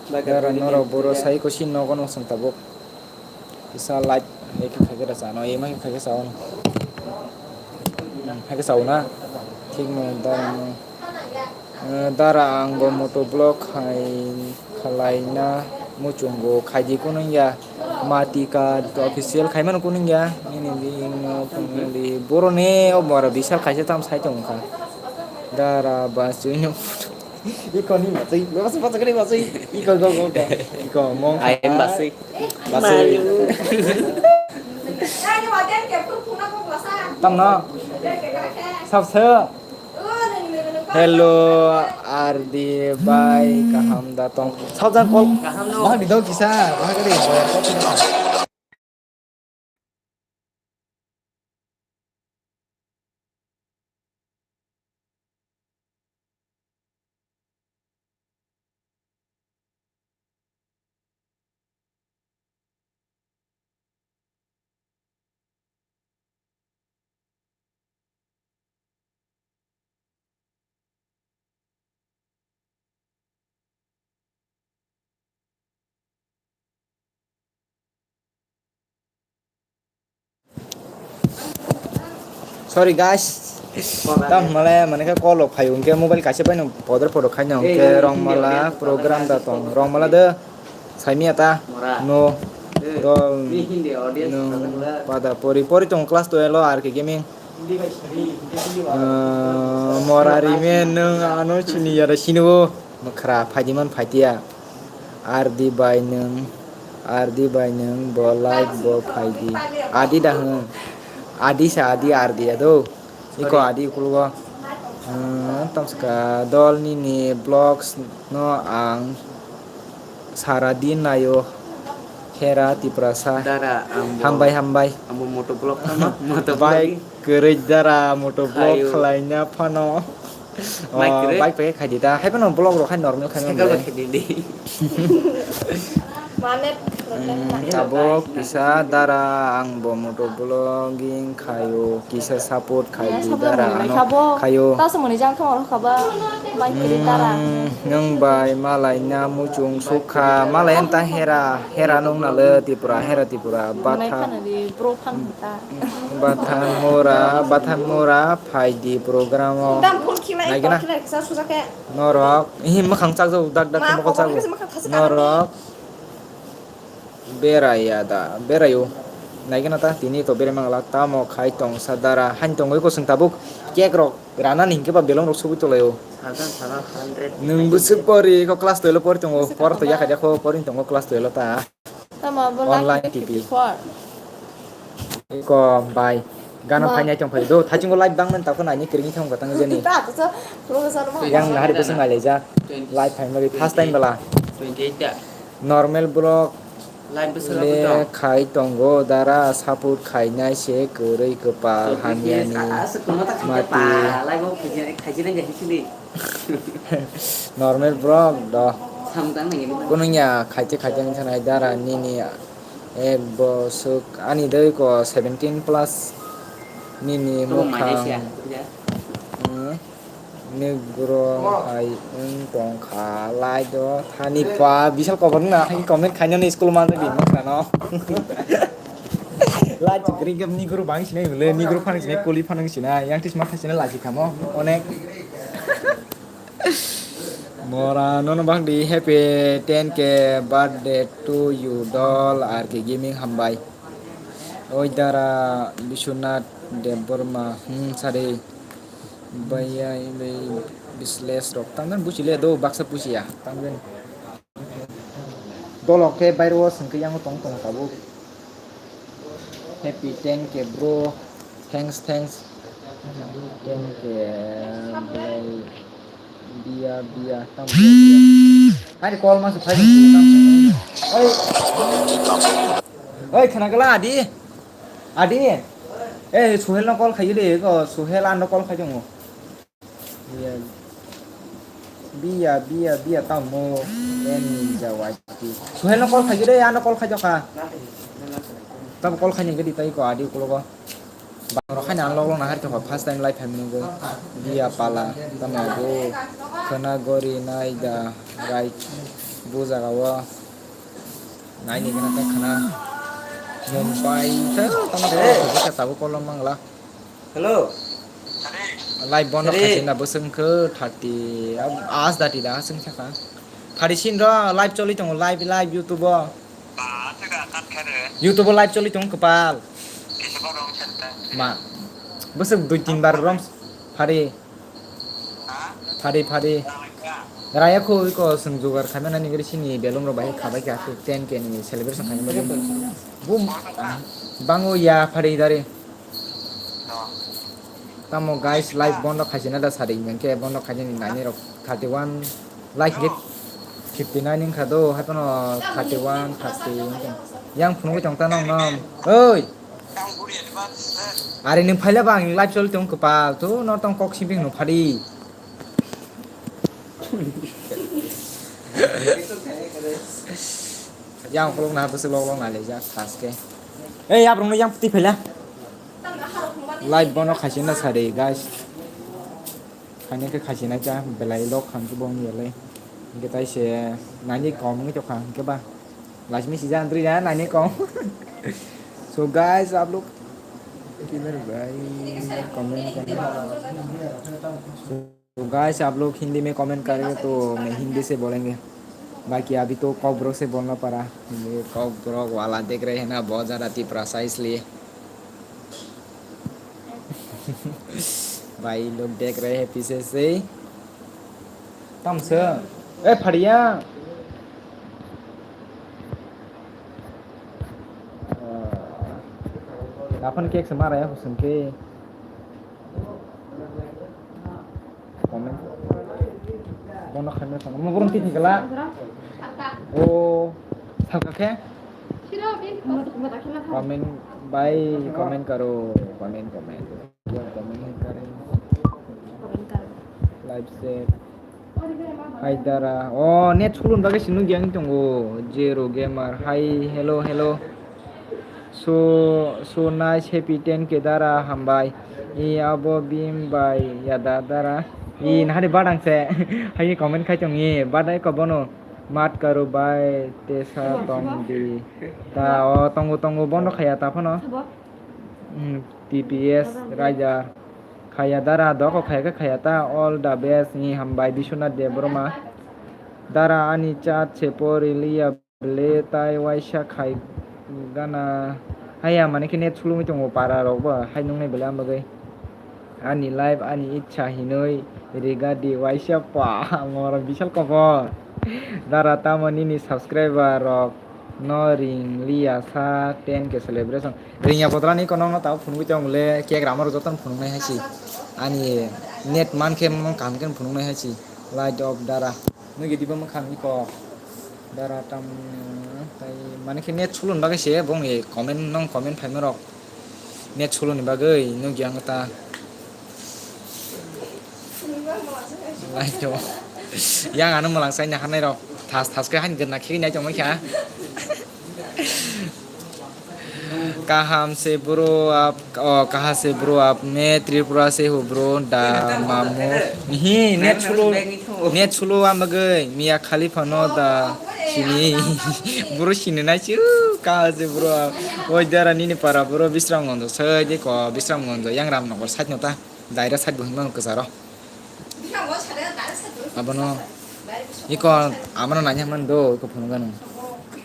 Dara noro boro sai ko sin nogo no sung tabuk. Kisa live hai khe khaikhe rwchano, ema khe khaikhe chao no. Hmm, hai khe chao na. Thik no dara no. Eh, dara ang bo moto vlog khai khalaina muchungo khaidi kunung ya. Matika official khaimano kunung ya. Nini bini no kunung di. Boroni o mora bisal khaisa tam sai tong kha. Dara ba chuino. Iko ni masui. Masui masuk ni masui. Iko go go go. Iko mong. I am Basui. Basui. Tam no. Sab se. Hello, R D bai, kaham da tong. Saujang kol. Kaham no. Bahag di dog kisa, bahag di. Sorry guys. Tam male mane khe call rok phaio, hwnkhe mobile kaisa bai no podor podor khaino, hwnkhe rong mala program da tong, rong mala de. Saimia ta? Mora. No. Eh, dol. Ni Hindi audience no. Pada pori, pori tong class twelve lo R K Gaming. Hindi bai sini, Hindi, Hindi bai. Eh, mora rime nung ano chini yara sini bo. Makhra phaidiman phaitia. Ardi bai nung, Ardi bai nung bo like bo phaidi. Adi da hwn. Adi sa Adi Ardi ado. Iko adi ukulugo. Hmm, tamsaka dol nini vlogs no ang sara din nayo. Hera Tiprasa. Dara, ang bo, hambai, hambai. Ang bo moto vlog tamo, moto vlog. Bike kwrwi dara moto vlog khlaina phano. Bike kwrwi? Oh, bike pai khaidi ta. Hai phano vlog rok hai normal khaina. Cycle rok khaidi di. Mane problem na. Tabok kisa dara ang bo moto vlogging khayo, kisa support khaidi dara ano khayo. Taso mani jang thong kha ba bai kiri dara. Nwng bai malai na muchung sukha, malai anta hera, hera nung nale Tripura, hera Tripura, batha. Bathan mora, bathan mora, phaidi program o. Naigena. Norok, ihi mwkhang chakjak, dak dak mokol chago. Norok. Beraiya da, beraio. Naigena ta, tini to berai mangla, tamo khai tong sa dara, hain tongoi ko sung tabuk, cake rok, rana ni hingke ba belong rok sugui tolai o. Sajan sana hundred. Nwng bwswk pori ko class twelve pori tongo, por to yakha jakho pori tongo class twelve ta. Tamo bo online T V. Ko bai. Gana phainai tong phai do, thachingo live bang man ta ko nai ni kring thong ka tang jeni. Yang nahari bwswk nai leja. Live phaimani first time bala. Twenty eight ta. Normal vlog le khai tongo dara, support khainai se kwrwi kwpal hamyani mati. Normal vlog do. Kunungya khaite khaite wngkha nai dara nini ek boswk ani dei ko seventeen plus nini mwkhang. Negro hai wng tongkha lai do thani pa bisal kobor na hai comment khainani school manjak di mwkhra no. Lai chukri gam negro bang sinai le negro phang sinai kuli phang sinai yang tis ma khaisina laji khamo onek. Mora nono bangdi happy ten K birthday to you dol R K Gaming hambai. Oi dara Biswanath Debbarma hmm sari baya bai bisles rok tangdan buchile do baksa pusiya tangdan. Dolok khe bairo swngkhe yango tong tong tabuk. Happy ten K bro. Thanks, thanks. Ten K belai biya biya tam biya. Hari call mas phai dong tam. Oi. Oi khana gala adi. Adi. Eh Suhel no call khayo de ko Suhel an no call khai dong. Biya, biya, biya, biya, tamo. Eni jawai. Suhel no call khaikhe de, ano call khaikhe kha. Tamo call khaini gadi tai ko adi kulogo. Bang rok khaina ang log log na har khe first time live phaimani go. Biya pala, tamo go. Khana gori nai da rai. Bu jaga o. Naini gana ta khana. Mumbai ta tamo call khaikhe tabuk call mangla. Hello. Live bono Sari. Khaisina bwswng khe thirty as dati da swng saka. Phari sin ro live choli tongo live live YouTube o. YouTube o live choli tongo kwpal. Ma. Bwswk dui tin bar rom phari. Phari phari. Raya kho iko swng jugar khaimani gari sini belum ro bahai khabai kha ten K ni celebration khaimani. Bum. Bango ya phari dari. Tamo guys live bondo khaisina da sari hingke bondo khaisini nani rok thirty one like hingke fifty nine wngkha do haiphano thirty one thirty wngkha yang phunugwi tong ta nong nong oi ari nwng phaila ba ang live choli tong kwpal to no tong kok sibing no phadi. Yang ukulok na bwswk lok lok nai laijak thaske. Ei, abrong no yang pwtwi phaila. Live bono khaisina sari, guys. Khaina khe khaisina cha belai lok kham khe bo wng yalai. Hingke tai se nani kom wngwi tokha hingke ba. Last message ang dri ya nani kom. So guys, आप लोग किधर भाई? Comment, comment. So guys, आप लोग हिंदी में कमेंट करेंगे तो मैं हिंदी से बोलेंगे, बाकी अभी तो कॉकबरोक से बोलना पड़ा। ये कॉकबरोक वाला देख रहे हैं ना, बहुत ज़्यादा तिपरा साइज लिए। भाई लोग देख रहे हैं पीछे से। तमसे ए फड़िया। Daphne cake se mara ya husum ke. Comment. Bono khaina tong. Mo borom titi gala. O salka khe. Comment bai comment karo. Comment comment. Comment karo. Live share. Hai dara. O net sulun bagwi sinung yang tongo. Zero gamer. Hai hello hello. So so nice happy ten K dara hambai. I abo bim bai yada dara. I nahari badang se. Hai comment khai tong i badai ko bono. Mat karo bai tesa tong di. Ta o tongo tongo bono khaya ta phano. Hmm, T P S Raja. Khaya dara doko khaya khe khaya ta all the best ni hambai Biswanath Debbarma. Dara ani chat se pori liya ble tai waisa khai gana. Haya mane khe net sulungwi tongo para rok bo hai nungnai bele ambagwi. Ani life ani ichha hinwi riga di waisa pa moro bisal kobor. Dara tamo nini subscriber rok no ring liya sa ten K celebration. Ringya podrani kono no tao phunugwi tong le cake rama rok jotono phunuknai hai si. Ani net man khe man kaham khe phunuknai hai si. Light of dara. Nugwi diba mwkhang iko. Dara tam tai mane khe net sulun bagwi se bongni comment nong comment phaima rok. Net suluni bagwi nugwi ang ta. Light o. Yang ano mwlang sai naharnai rok. Thas thas khe hain gwnna khe nai tongmai kha. Kaham se bro ap, oh, kaha se bro ap me Tripura se ho bro da mamu. Hi, net sulo, net sulo amagwi Mia Khalifa no da sini. Bro sini nai chu, kaha se bro ap. Oi dara nini para bro Bisramganj, sai de ko Bisramganj, yang Ramnagar side no ta, daira side bo hinma kwcharo. Abono Iko amano nanya man do, iko phunuganu.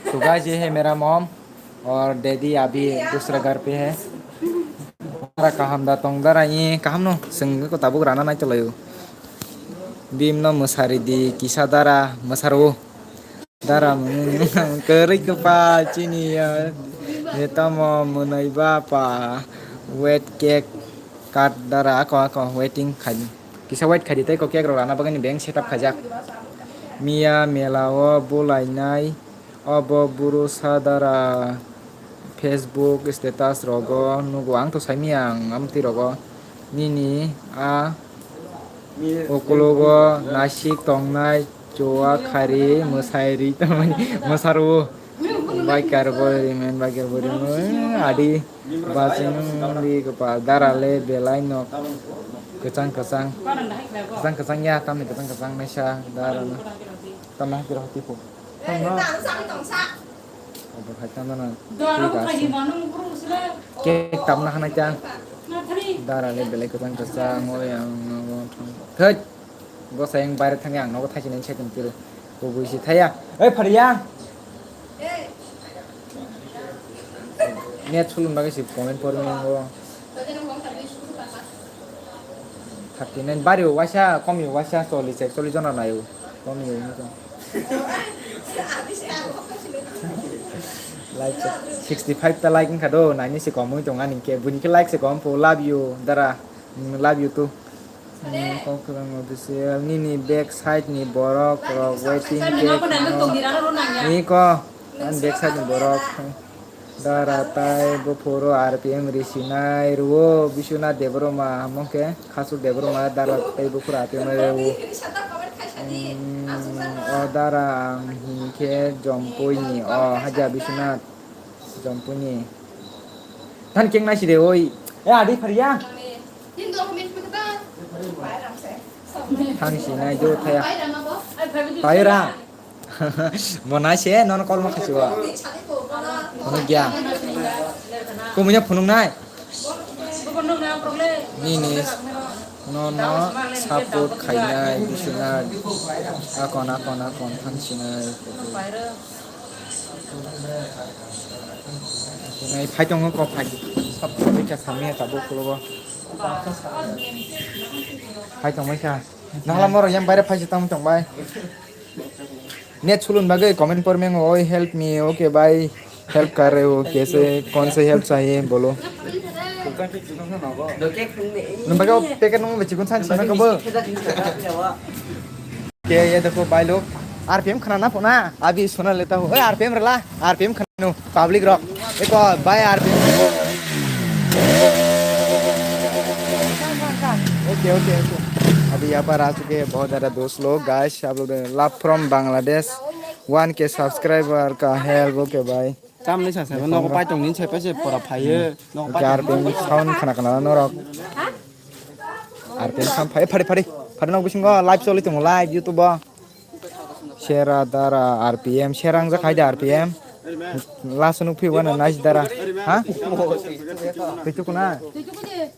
So guys, ye hai mera mom aur daddy abhi dusra ghar pe hai. Dara kaham da tong dara ye kaham no, seng ko tabuk rana nai chalayo. Bim no mwsari di kisa dara mwsaro. Dara mung kwrwi kwpal chini ya. Ye tamo mwnai ba pa wet cake kat dara ako ako waiting khai. Kisa wait khai di tei ko cake rok rana bagani beng setup khaijak. Miya mela o bulainai obo buru sa dara Facebook status rogo nugo ang to saimiyang amtwi rogo nini a ukulogo nasik tongnai choa khari mwsai ri tongmani mwsaro. Biker bo rimen biker bo rimen adi. Bachwng di kwpal dara le belai nok kwchang kwchang. Kwchang kwchang ya tamni kwchang kwchang naisa dara no. Tamo hati hati po. Tamo. Obo hai tamo na. Cake tamna hanai ta. Dara le belai kwchang kwchang oi ang. Thai. Bo sayang baire thangya ang nogo thaisi nai second kill. Bo buisi thaya. Oi phariya. Net sulun bagwi si comment porwi nango. Thirty nine bari o waisa komi o waisa chollish ekchollish jona naio. Komi o wngkha. Like sixty five ta like wngkha do naini se komwi tong ani ke buini ke like se kom po love you dara. Mm, love you too. Mm, kok kwbangma official nini back side ni borok rok waiting cake no. Ni ko an back side ni borok. Dara tai buphuru R P M risinai ruo Biswanath Debbarma hamokhe Khasuk Debbarma dara tai buphuru R P M rw. Mm, o dara ang hinkhe Jompui ni o haja Biswanath Jompui ni. Than keng nai side oi. E adi phariya. Thani si nai jo thaya. Paira. Bo nai se non kol ma khasiwa. Phunuk ya. Kumunya phunuk nai. Nini no no support khainai bisuna. Akon akon akon than sinai. Nai phai tongo kok phai. Sab kok kha samya tabuk kulogo. Phai tongmai kha. Nahla moro yang baire phai tong tong bai. Net sulun bagwi comment por mengo oi help me okay bhai help kar rahe ho kaise kaun se help chahiye bolo. Nung bagwi packet nung bechikun san sina kobo. Ke ye dekho bhai log R P M khana na phona abhi suna leta hu. Oi R P M rela R P M khana no public rok. Dekho bhai R P M. Okay okay okay. Abhi yahan par aa chuke hain bahut zyada dost log guys aap log love from Bangladesh one K subscriber ka help okay bhai. Tamni sa sa nogo pai tong ni sai pai se pora phaiye. Nogo pai tong ni R P M sound khana khana norok. R P M sound phai phari phari phari nok bisingo live choli tongo live YouTube o. Sera dara R P M sera wngjakha de R P M. Last nuk phi wana nice dara. Ha? Pitu kuna.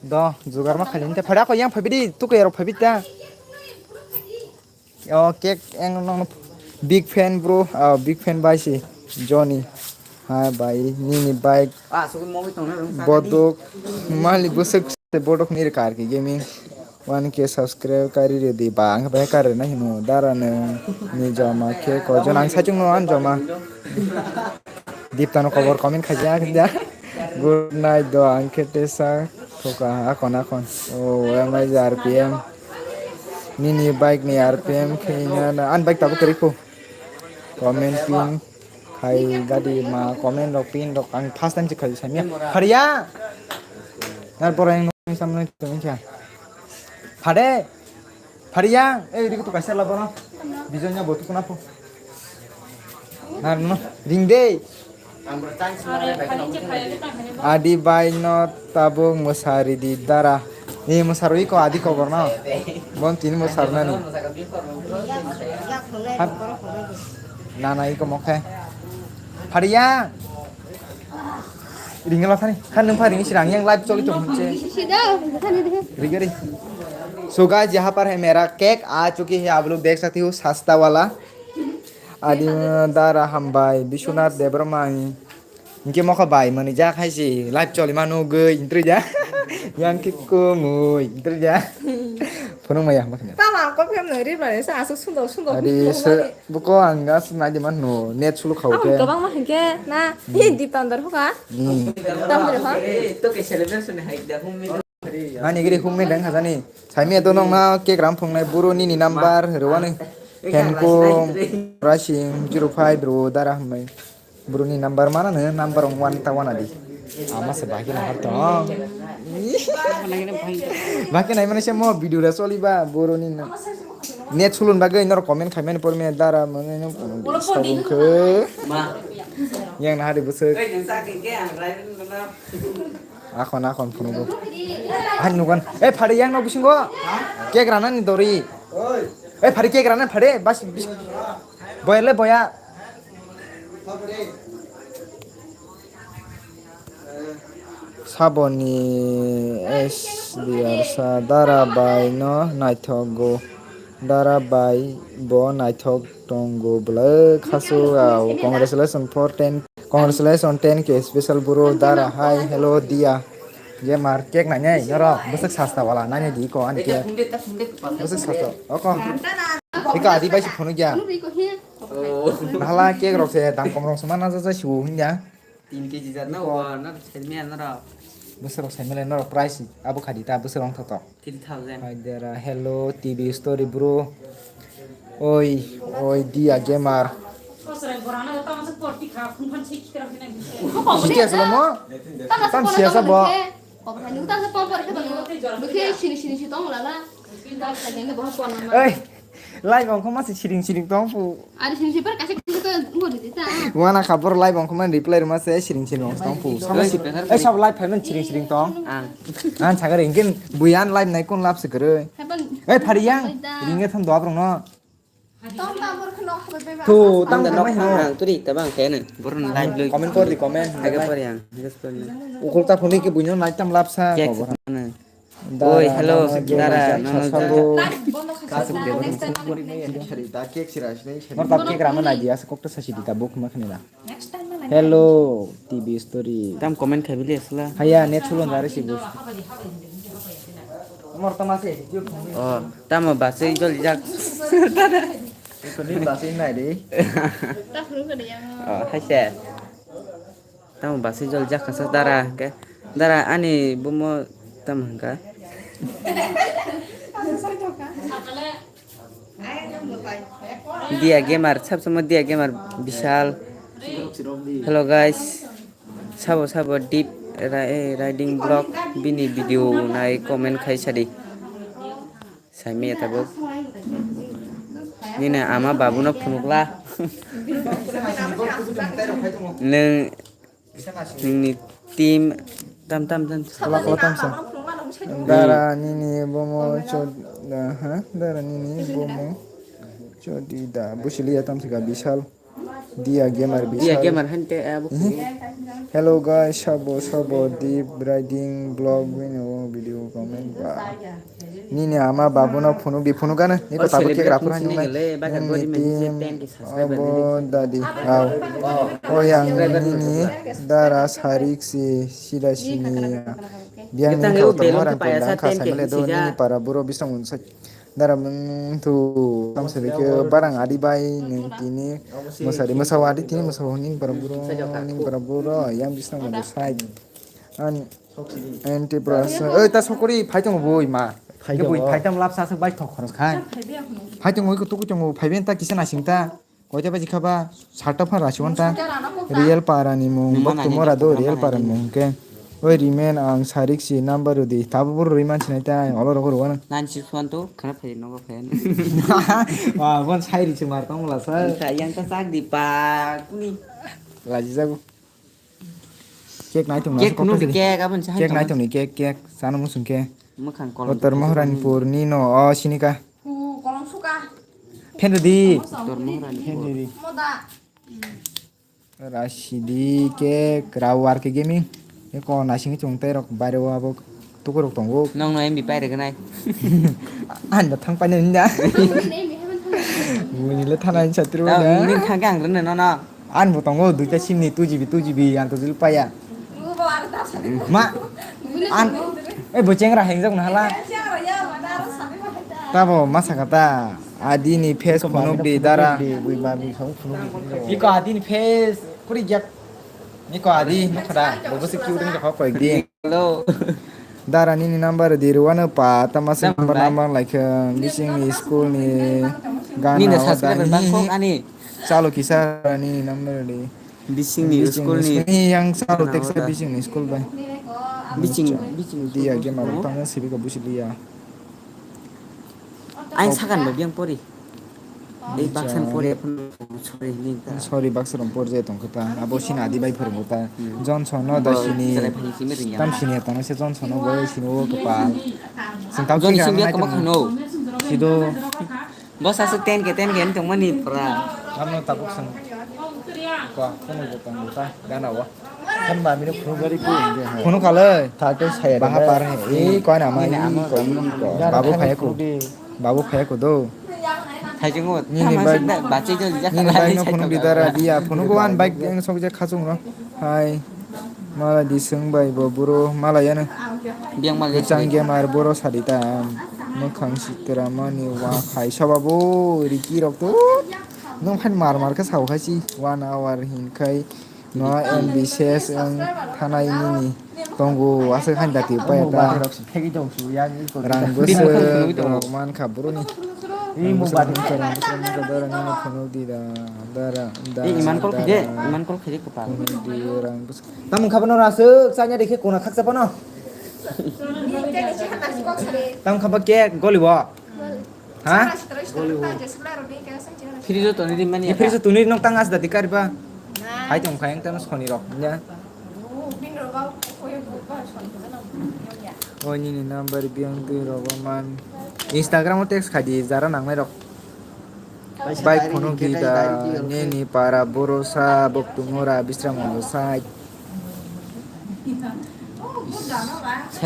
Do jugar ma khali nte phara ko yang phabidi tu ko yaro phabita. Oh, cake yang nong big fan bro, oh, big fan bai si Johnny. Hai bai, nini bike. Ah, sugui mogi tong na rung bodok mali busuk se bodok ni kar ki gaming. One K subscribe kari re di ba ang bai kar na hino dara ne ni joma ke ko jon ang sachung no an joma. Diptano kobor comment khaijak ya. Good night do ang khe tesa thoka akon akon. Oh, M I R P M. Nini bike ni R P M khe na an bike tabuk kari ko. Comment pin khai gadi ma comment rok pin rok ang first time se khai samya. Phariya. Nar pore ang samne tong kha. Phade. Phariya, eh, riko tu kaisa labo no. Bijoy nya botu kuna po. Nar no, ring de. Adi bai no tabuk mwsari di dara. Eh, mwsarwi ko adi kobor no. Bon tini mwsar nani. Hap. Nana iko mokhe. Phariya. Ringla thani. Khan nung pha ring sirang yang live choli tong hwnche. Rigari. So guys, यहाँ पर है मेरा cake आ चुकी है, आप लोग देख सकते हो, सस्ता वाला। Adi dara hambai, Biswanath Debbarma. Hinkhe mokha bai mani jak hai se live choli mano gwi intrija. Yang khe kumui intrija. Phunung maya hama khna. Tama ko phem no ri bare sa asuk sundo sundo. Adi se buko ang gas nai di man no net sulu khau ke. Gabang ma hinkhe na hi Dipandar hoka. Hmm. Dipandar ho. To ke celebration hai da hum. Ani giri hum me dang hazani. Saimi to nong na cake ram phungnai buru nini number rwani. Henko Rashing zero five ro dara hambai. Buru ni number mana ne number one ta wana di. Ama se baki na har to. Baki na mane se mo video ra soli ba buru ni na. Net sulun bagwi nor comment khaimani por me dara mane no sabun khe. Yang na hari busuk. Akhon, akhon, phunukgo. Hai nugan. Eh, phari yang no bisingo. Cake rana ni dori. Eh, phari cake rana phari. Bas, bis-, boya le boya. Saboni S D R sa dara bai no naithok go. Dara bai bo naithok tongo bwlwk hasu au. Congratulations for ten. Congratulations ten K special bro dara hai hello dia. Ye mar cake nai nai noro bwswk sasta wala nai nai di ko ani cake. Bwswk sasta. Oko. Ika adi bai si phone gya. Nahala cake rok se dam kom rok se mana ja ja siwo hingya. Tin K G jat na wa na saimya na ra. Bwswk rok saimya le noro price abo khadi ta bwswk rong thotok. Three thousand. Hai dera, hello, T V story bro. Oi, oi, dia gamer. G T S lo mo? Tam siya sa bo. Oi, live ongkho ma se siring siring tong pu. Ari sini sipar kasih kita ngori dita. Wana khabor live ongkho man reply rwma se siring siring ong tong pu. Sama si, eh, sab live phaimani siring siring tong. Ang. Ang sagari ingkin buyan live nai kun lap se kwrwi. Hapan. Eh, phari yang. Ringge tham doa brong no. Tong ta bor khno khobebe ba. Tu, tang da nok mai hino. Ang turi ta bang kene. Bor live lui. Comment kor di comment. Haga por yang. Haga por yang. Ukul ta phone ke buino nai tam lap sa. Oi, hello, dara, nono sabo. Kasuk de, bono sabo. Mor tab cake rama nai dia, asa kokta sasi di tabuk ma khani da. Hello, T V story. Tam comment khai bili asla. Haya, net sulon dare si bus. Mor tama se. Oh, tamo basai jol jak. Ikoni basai nai de. Oh, hai se. Tamo basai jol jak khasa dara, hwnkhe dara ani bumo tamo hwnkha? Dia gamer, sab sama dia gamer Bishal. Hello guys, sabo sabo deep ri-, riding vlog bini video nai comment khai sadi. Saimaya tabuk. Nini ama babuno phunukla. Nwng, nwngni team tam tam tam. Kola kola tam sa. Dara nini bomo chod-, ha? Dara nini bomo chodi da. Busiliya tam sika Bishal. Dia gamer Dia Bishal. Gamer hante abo. Mhm. Hello guys, sabo sabo deep riding vlog wino video comment ba. Nini ama babuno phunuk di phunuk gana. Iko tabuk cake raphur hani nai. Nini team abo dadi. Au. O yang nini dara sarik si sida sini. Biang ni kau tamo rang pun dang kha samele do nini para buro bisong unsa. Dara mung tu tam se ke barang adi bai nung tini musari musawadi tini musawa ning para buro ning para buro yang bisna mo sai an anti prasa oi ta sokori phai tong boi ma ke boi phai tam lap sa bai thok khoros khai phai tong oi ko tu ko tong phai ben ta kisa na sing ta koi ta baji khaba sarta phan rasi wan ta real para ni mung bok tu mora do real para ni mung ke. Oi, Rimen, ang sarik si number rwdi. Tabo boro rwi man sinai ta, ang olo rogo rwano. Nine six one two, khana phai nogo phai. Wa, bon sai ri se mar tong la sa. Sa yang ta sak di pa, kuni. Laji jago. Cake nai tong na. Cake kunu cake abon sa. Cake nai tong ni cake, cake. Sana musung ke. Mukhang kolom. Uttar Maharanipur ni no, oh, sinika. Ku kolom suka. Phen rwdi. Uttar Maharanipur. Phen rwdi. Moda. Rasidi ke Krawar ke gaming. Eko nasing chung tei rok baire o abo tukurok tongo. Nong no M B pai rwgwnai. An da thang paina ninda. Mini le thana ni satru na. Ni thang khe ang rwno nono. An bo tongo duita sim ni two G B, two G B ang to jil paya. Ma, an, eh, bo chengra heng jak na hala. Tabo ma saka ta, adi ni face phunuk di dara. Iko adi ni face kuri jak. Niko adi nukha da, bo bwswk cute wngkha kok koi di. Hello. Dara nini number di rwano pa, tama se number number like, eh, bising ni school ni gana. Nini o subscriber da bang kok ani. Chalo kisa nini number di. Bising ni school ni yang chalo gana teksa da. Bising ni school bai. Bising, bising ni dia school game bai. Tama se bika busi dia. Aing sakan bai biyang pori. Ei baksan pori, sorry, hini ta. Sorry, baksa rong por je tong khe ta. Abo sini adi bai phwrwngo ta. Johnson no da sini. Tam sini ta no se Johnson no bo sini o kepal. Sing tam Johnson sini biya kama khano. Sido. Bo sa se ten ke ten ke tong mani pura. Amo tabuk sang. Ko, kono bo tong ta. Gana wa. Kan mami no phunuk gari ko inge ha. Phunuk kha le. Thate saya. Baha par he. Ei koi na ma. Babu phai ko. Babu phai ko do. Thai jeng o. Nini bai. Nini bai no phunuk di dara dia. Phunuk ko an bai yang sok je khachung ro. Hai. Mala di seng bai bo buro mala yano. Biang mal. Chang ge mar buro sadi ta. Mukhang sitra mani wa khai soba bo riki rok to. Nung khan mar mar kha sao khai si. One hour hin khai. No M B C S ang thanai nini tongo aswk han jati paya ta. Rang bwswk rok man kha bwrwni. Rang bwswk rok man kha dara nini phunuk di da, dara, dara, iman kol khide, iman kol khide kwtal. Phunuk di rang bwswk. Tamung kha bono aswk chanya dekhe kona khakcha bono. Tamung kha ba cake goli bo. Ha? Fridge o tonwi ri mani. Fridge o tonwi nok tang as dati kariba. Hai tong khai tang soni rok nya. O nini number biang twi rok man. Instagram o text khai di jara nangnai rok. Bike phunuk di da nini para boro sa bok tungura bisram mo sai.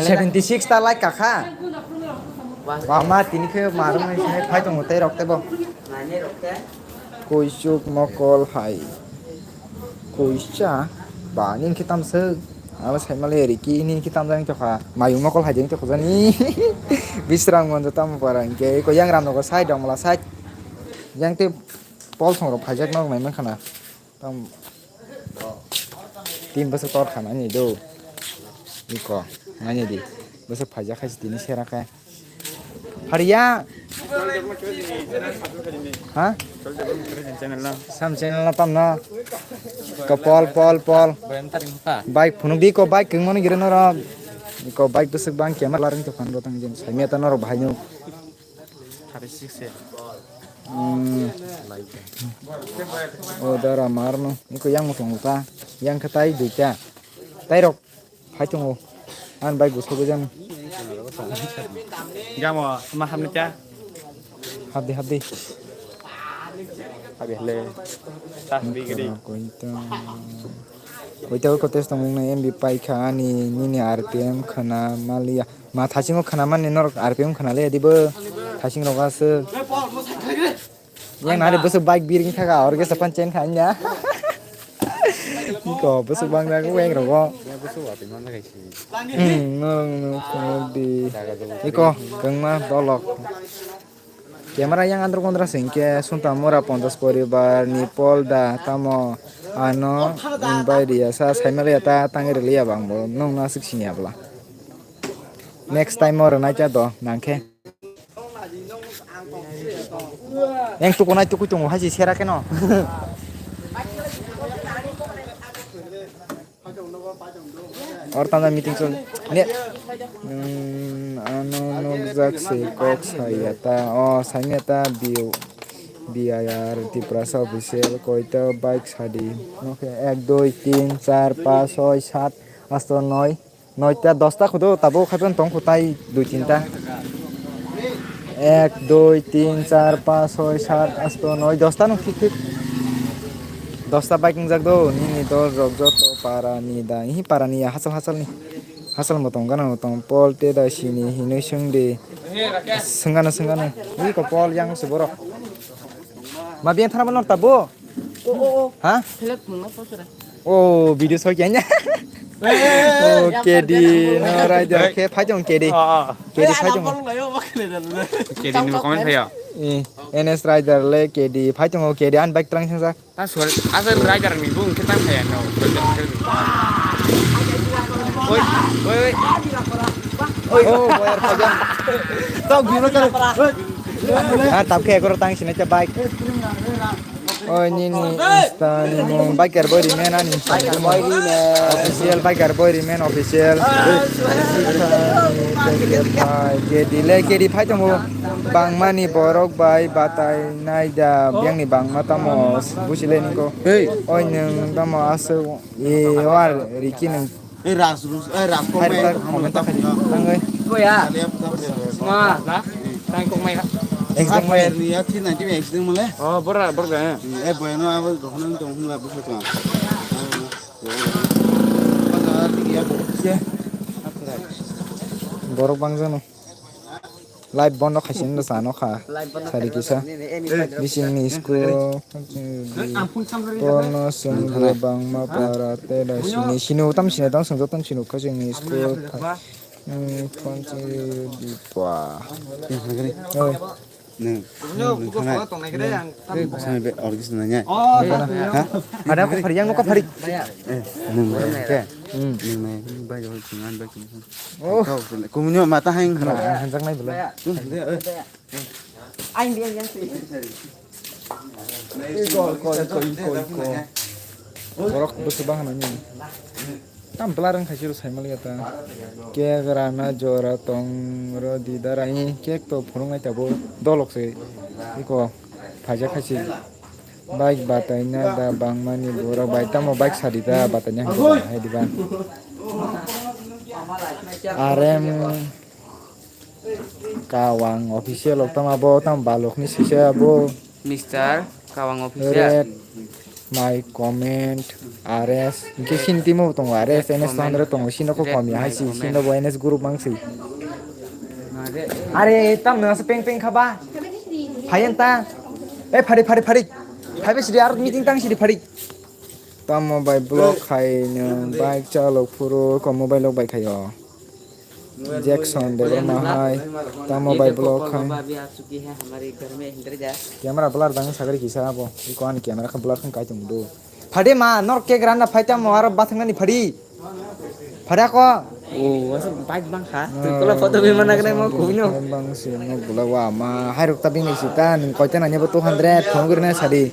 Seventy six ta like kakha. Wah, ma tini khe marung nai sinai phai tongo tei rok tebo. Kuisuk mokol hai. Kuisa ba nini khe tamswk. Abo sai male riki nini khe tamjani tokha. Mayung mokol hai jeng tokha jani. Bisrang monjo tamo para hingke ko yang ram nogo side dong mala side. Yang te pol song rok phaijak nok nai mankha na. Tam tin bwswk tor kha nani do. Iko nani di. Bwswk phaijak khai tini sera khe. Hariya. Ha? Sam channel na tam na. Ko pol pol pol. Bike phunuk di ko bike kung mani gira norok. Ko bike bwswk bang camera laring to phan rotang jin. Saimya ta norok bahai no. Thirty six se. Hmm. O dara marno. Iko yang mutung ta. Yang khe tai duita. Tai rok phai tongo. An bai guso gojang. Gamo ma hamni ta. Habdi habdi. Habdi le. Ta habdi gidi. Koita. Koita ko test tong na M B paikha ani nini R P M khana maliya. Ma thasing o khana mani norok R P M khana le dibo. Thasing rok aswk. Yang nari bwswk bike biring thaka or gesa pan chen khan ya. Iko bwswk bang jak weng rogo. Hmm, no, no, no, di. Iko kengma dolok. Camera yang andro kondra singke sunta mora ponchas poribar ni pol da tamo ano invite ya sa saimaliya ta tangri liya bang bo nong nasik sini abla. Next time oro naikha do nangkhe. Yang tukunai tukui tongo hai si sera keno. Or tanda meeting chol. Ne. Hmm, ano nokjak se kok saya ta. Oh, saya ta bio. B I R Tiprasa official koita bike sadi. Okay, ek, dui, tin, char, pas, soi, sat, asto, noi. Noita dosta khudu tabuk khaipan tong khutai dui tinta. Ek, dui, tin, char, pas, soi, sat, asto, noi, dosta no thik thik. Dosta bike wngjak do, nini dol rok joto para ni da, ihi para ni ya hachal hachal ni. Hachal motong gana motong pol te da sini hinui swng di. Swng gana swng gana. Ui ko pol yang se borok. Ma biyan thana nor tabo? O, o, o. Ha? Select mung na sosra. O, video soi kya nya? O, K D no rider khe phai tong K D. Ah, ah. K D phai tong. K D ni comment phai ya. Eh, N S rider le K D phai tong K D an bike trang sang sa. Ta suar, asal rider ni bung kita phai ya no. Oi, oi, oi. Oh, boyar kajang. Tau gino kare. Ah, tap khe ekor tang sini cha bike. Oi, nini Insta ni mung biker boy rimen ani Insta ni mung. Official biker boy rimen official. K D le K D phai tongo. Bangmani borok bai batai nai da biyang ni bangma tamo busi le niko. Hey. Oi, nung tamo aswk. E, war riki nung. Eh, ras, rus, eh, ras kok mai. Hai, rak, comment ta khai. Tang oi. Boya. Kaliap ta khai. Ma, na? Tang kok mai na? Accident mai. Ni ya, three ninety accident male. Oh, bora, bora. Eh, boya no, abo gohna tong hula bu kha. Borok bangjano. Live bondo khaisini no sano kha. Live bondo sari kisa. Bisingni school. Bono songre bangma para tera sini. Sini utam sini tang songjo tam sini kha sini school. Hmm, twenty dua. Oi. Nung, nung, nung, nung, be orgis nanya. Ha? Ada ko phari, yang ko phari. Eh, nung, nung, ke? Hmm. Nung, nung, nung, bai, bai, nung, bai, nung. Oh. Kau, kau, kau nyo mata haing. Hanjak nai belai. Nung, nung, eh. Aing dia yang sih. Iko, iko, iko, iko, iko. Borok bwswk bahanani. Tam bwlarang khaisiro saimaliya ta. Kek rana jora tong ro di dara. Ih, kek to phunuknai tabuk dolok se. Iko, phaijak khaisi. Bike bataina da bangmani borok bai tamo bike sadi da bataina hai diba. Arem. Kawang official rok tamo abo tamo balok ni sisa abo. Mister Kawang official. Red, my comment, R S. Hingke sini timo tongo R S, N S two hundred tongo, sino ko komi hai si, sino bo N S group mang si. Are, tam nang asa peng peng khaba. Phayen ta. Eh, phari, phari, phari. Phaibe sidi aro meeting tang sidi phari. Tamo bai block khai nang bike chalok phuru ko mobile rok bai khayo. Jackson Debbarma hai, tamo bai block khai. Camera blur dang sagri kisa abo. Iko ani camera kha blur khan kai tong do. Phade ma, nor kek rana phai tamo aro bathang nani phadi. Phada ko. O, asa bike bang kha. Tui kola photo bi mana kena mo kuno. Bang si mo bula wa ma, hai rok ta bini si ta, ning koi ta nanya bo two hundred, phone guri na sadi.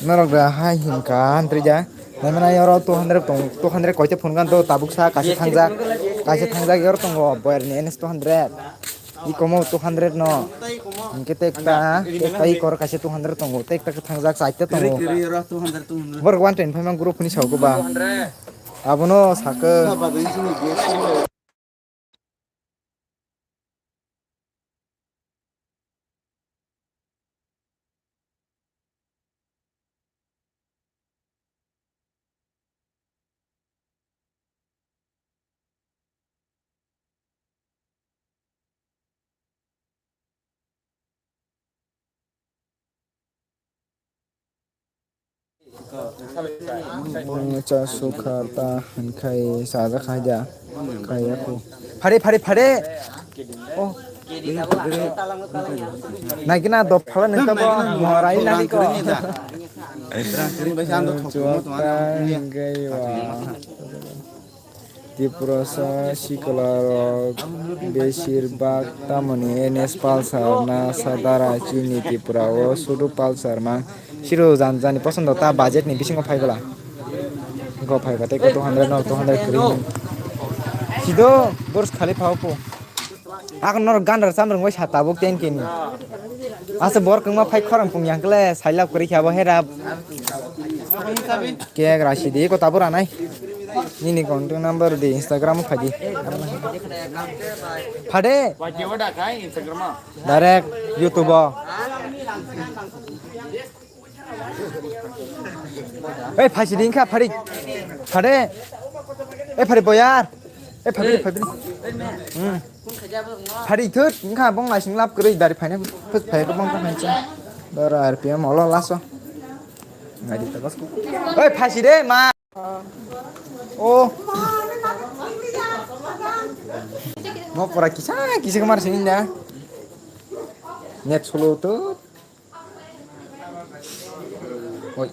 Norok da hai hin ka, antri ja. Naimana yoro two hundred tong, two hundred koite phone gan do tabuk sa kaisa thangjak, kaisa thangjak yoro tongo boyar ni N S two hundred. I komo two hundred no. Hingke tekta, tekta i kor kaisa two hundred tongo, tekta ke thangjak saita tongo. Borok one twenty five man group ni sao go ba. Abono saka. Mungcha sukha ta hinkhai sajak hai ja. Kaya ku. Phare, phare, phare. Oh. Naikina dop phala nengka bo morai nai ko. Chuak ta hinkhai wa. Tiprasa sikla rok besir bak tamoni N S Pulsar na sadara chini Tripura o sudu Pulsar mang siro jan jani posondo ta budget ni bisingo phai bwla. Go phai ba tei ko two hundred no two hundred kwrwi. Sido Burj Khalifa o po. Ako norok gandar chamrwng bai sa tabuk ten kini. Asa bor kwngma phai khorang pung yang kle sailap kwrwi khe abo herap. Kek rasi di ko tabuk ranai. Nini contact number di Instagram phai di. Phade. Direct YouTube o. Ei, phaisi di wngkha, phari. Phade. Ei, phari, boyar. Ei, phari, phari. Hmm. Phari thut, wngkha, bong naising lap kwrwi, dari phaina, phut phai, bong kha phaisa. Dara R P M olo laso. Ngai di tabas ko. Oi, phasi de ma. O. Mo pora kisa kisa kamar sini na. Net solo to. Oi.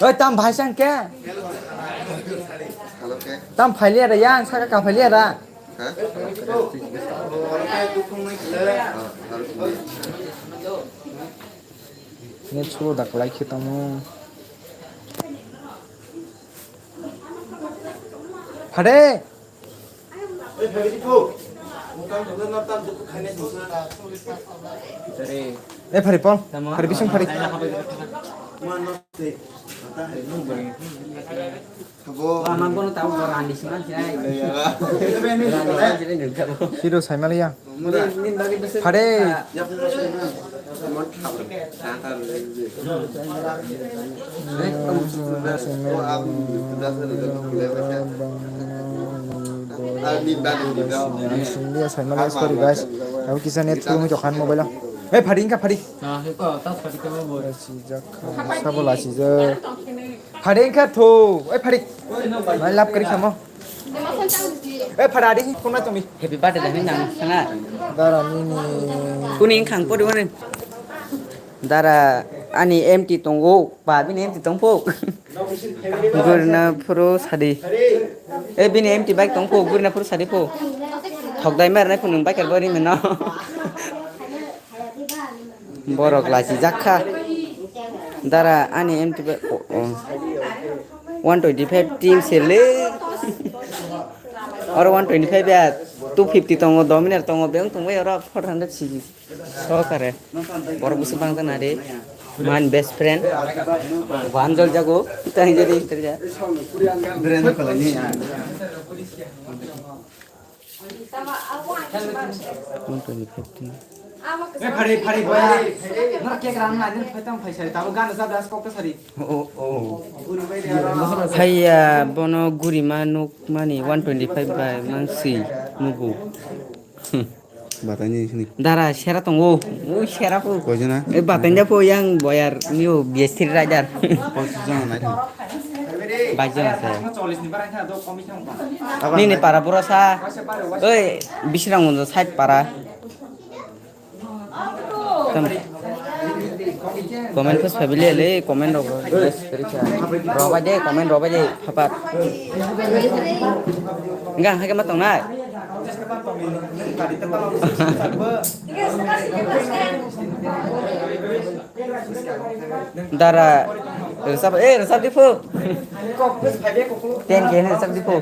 Oi, tam bhai sang ke? Tam phailiya da yang saka ka phailiya da. Net solo da kalai khe tamo. Phade. E phari pol, phari bising phari. Siro saimaliya. Phare. Singlia saimaliya, sorry guys. Aku kisah net thulung jokan mobile. Eh, phari, ingkha phari. Sijak, sabo la sijak. Phari wngkha tho, oi phari. Mai lap kari samo. Oi phari adi phone tongmi. Happy birthday da hinwi nang sana. Dara nini. Kuni wngkha ang pori wani. Dara ani empty tongo, ba bini empty tongpho. Gurina phuru sadi. E bini empty bike tongpho, gurina phuru sadi pho. Thokdai mer nai phunung bike bo ri meno. Borok lachi jakha. Dara ani M T B, o, o. One twenty five team sele. Oro one twenty five ya, two fifty tongo, dominar tongo, beng tongbai oro four hundred siji. Sokare. Borok busu bangta nari. Man best friend. Wanjol jago. Tang jadi terja. One twenty fifteen. Eh, phari, phari, boy. Nor cake ram na, nor phaitang phai sari. Tabo gan sa das kok sari. Oh, oh. Phaiya bono gurima nuk mani one twenty five bai mangsi nugu. Batani sini. Dara sera tongo. Ui sera pu. Koi jana? Eh, batanya pu yang boyar niu B S three rider. Pochisjon nai thang. Baisjon ase. Nini para bura sa. Oi, Bisramganj side para. Tam. Comment post phabili le, comment rok. Roba de, comment roba de, phapat. Enggak, hake ma tongnai. Dara, resap, eh, resap di phu. Ten K ni resap di phu.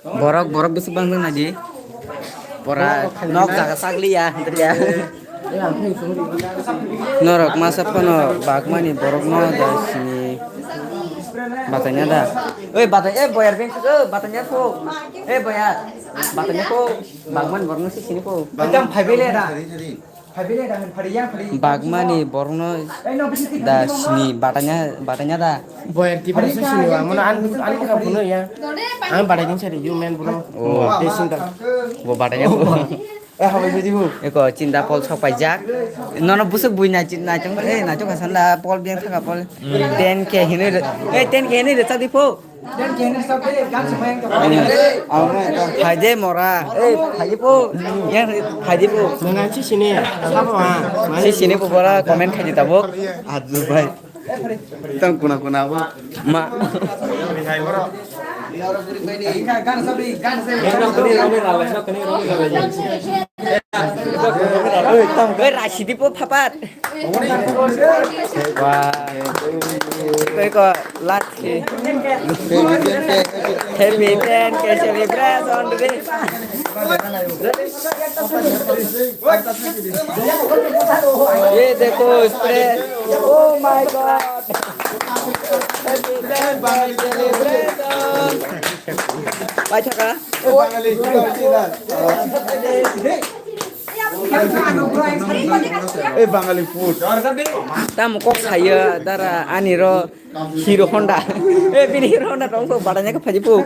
Borok, borok bisi bang nang naji. Pora nok jaga sagli ya, ya. Norok masa phano bagmani borok no da sini batanya da. Oi, batanya, eh, boyar beng, eh, batanya phu. Eh, boyar. Batanya phu. Bagman borno si sini phu. Ekdam phai bele da. Phai bele da, phai yang phai. Bagmani borno da sini batanya, batanya da. Boyar tiba sa sini wa, mano an, an ka phuno ya. Ang batanya sari, you man bro. Oh. Te sinta. Bo batanya phu. Eh, habai jadi bu. Eko chinda pol sok paijak. Nono busuk bui nai chin nai tong, eh, nai tong kasan da pol biang thaka pol. Ten K hinui re, eh, ten K hinui re chadi phu. Phaide mora. Eh, phaide po. Yang phaide po. Nang si sini. Sabo ha. Si sini po bora comment khaji tabuk. Adu bhai. Tang kuna kuna bo. Ma. Oi, Rashidi po phapat. Wah. Oi ko last ke. Happy ten K celebration today. Ye dekho spray. Oh my God. Happy ten K celebration. Bai thaka. Ei, Bangali food. Tamo kok saya dara ani ro Hero Honda. Eh, bini Hero Honda tong ko badanya ka phaji pu.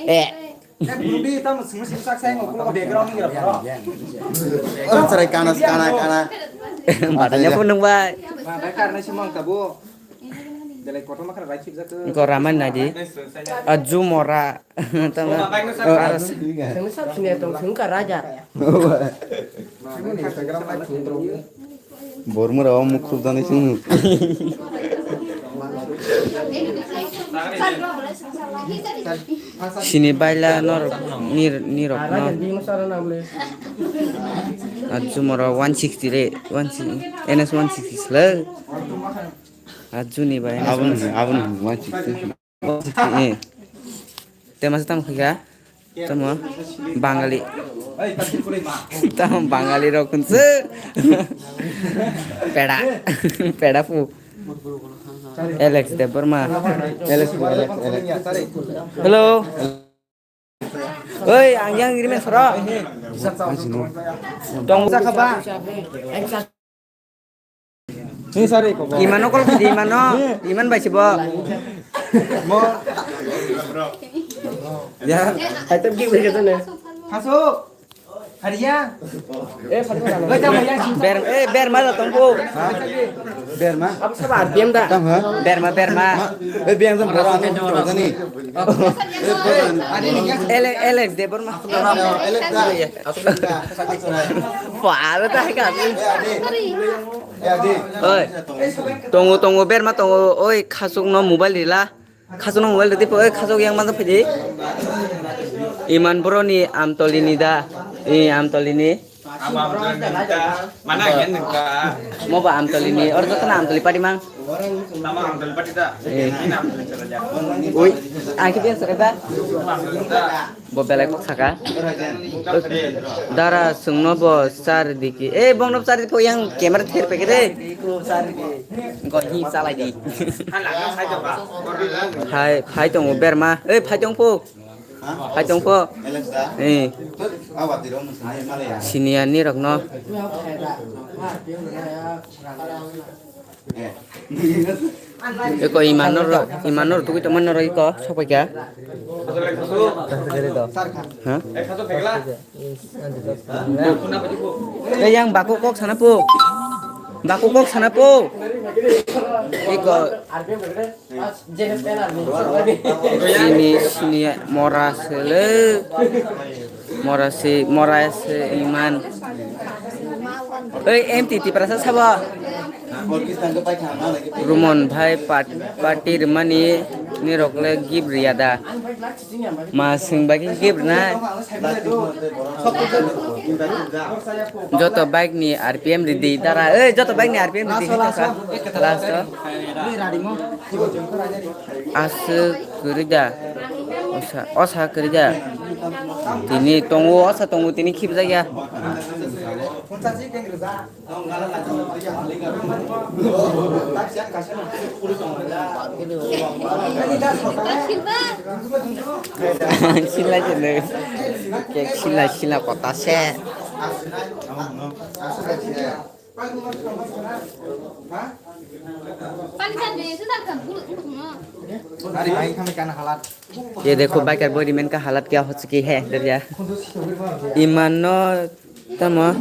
Eh. Bumdi tamo simi simi sak sai ngo kulo background ni rap. Oh, sarai kana, kana, kana. Batanya pun nung bai. Ma bai karna si mang tabo. Delai kotor makar rai chip jatuh. Engko raman nadi. Aju mora. Tama. Oh, aras. Simi sab sini tong singka raja. Bormura o mukhuk jani sing. Sini baila nor nir nirok no. Aju mora one sixty re, one sixty, N S one sixty sle. Aju ni bai N S one sixty. Abun, abun one sixty. Eh. Te masa tamo khaika? Tamo Bangali. Tamo Bangali rok kunse. Peda. Peda pu. Alex Debbarma. Alex, Alex, Alex. Hello. Oi, ang yang irimen soro. Tong sa khaba. Imano call khadi, imano. Iman bai sibo. Ya, item ki bai kata ne? Hasu. Haria. Eh, Ber, eh, Berma da tongko. Berma? Apa saba R P M da? Tang ha? Berma, Berma. Eh, biang jam bora anu jani. Alex, Alex Debbarma. Alex da. Pala ta ka. Oi. Tongo, tongo, Berma tongo. Oi, khasuk no mobile rila. Khasuk no mobile rila. Oi, khasuk yang mana phidi? Iman bro ni Amtoli ni da. I Amtoli ni. Mana yang nengka? Mo ba Amtoli ni. Or joto na Amtoli padi mang. Nama Amtoli padi da. Eh. Ini Amtoli cara jago. Oi, angki dia serba. Bo belai kok saka. Dara sungno bo sar diki. Eh, bongno sar diki yang camera ther peke de. Go hi salai di. Hai, hai tongo Berma. Eh, hai tong po. Hai tong po. Eh. Siniya ni rok no. Eko iman nor, iman nor tugui tongma nor eko sopai kha. Ha? Eh, yang baku kok sana po. Baku kok sana po. Eko. Sini, sini mora sele. Mora si, mora se iman. Oi, M T T prasa sabo. Rumon bhai pat-, party rwmani nirok le gift riya da. Ma swng bagwi gift na. Joto bike ni R P M ridi dara. Oi, joto bike ni R P M ridi. Last o. Aswk kwrwi da. Osa, osa kwrwi da. Tini tongo, osa tongo, tini khibjak ya. Sila jene. Kek sila, sila kota se. Ye dekho, biker body man ka halat kya ho chuki hai, darya. Iman no tamo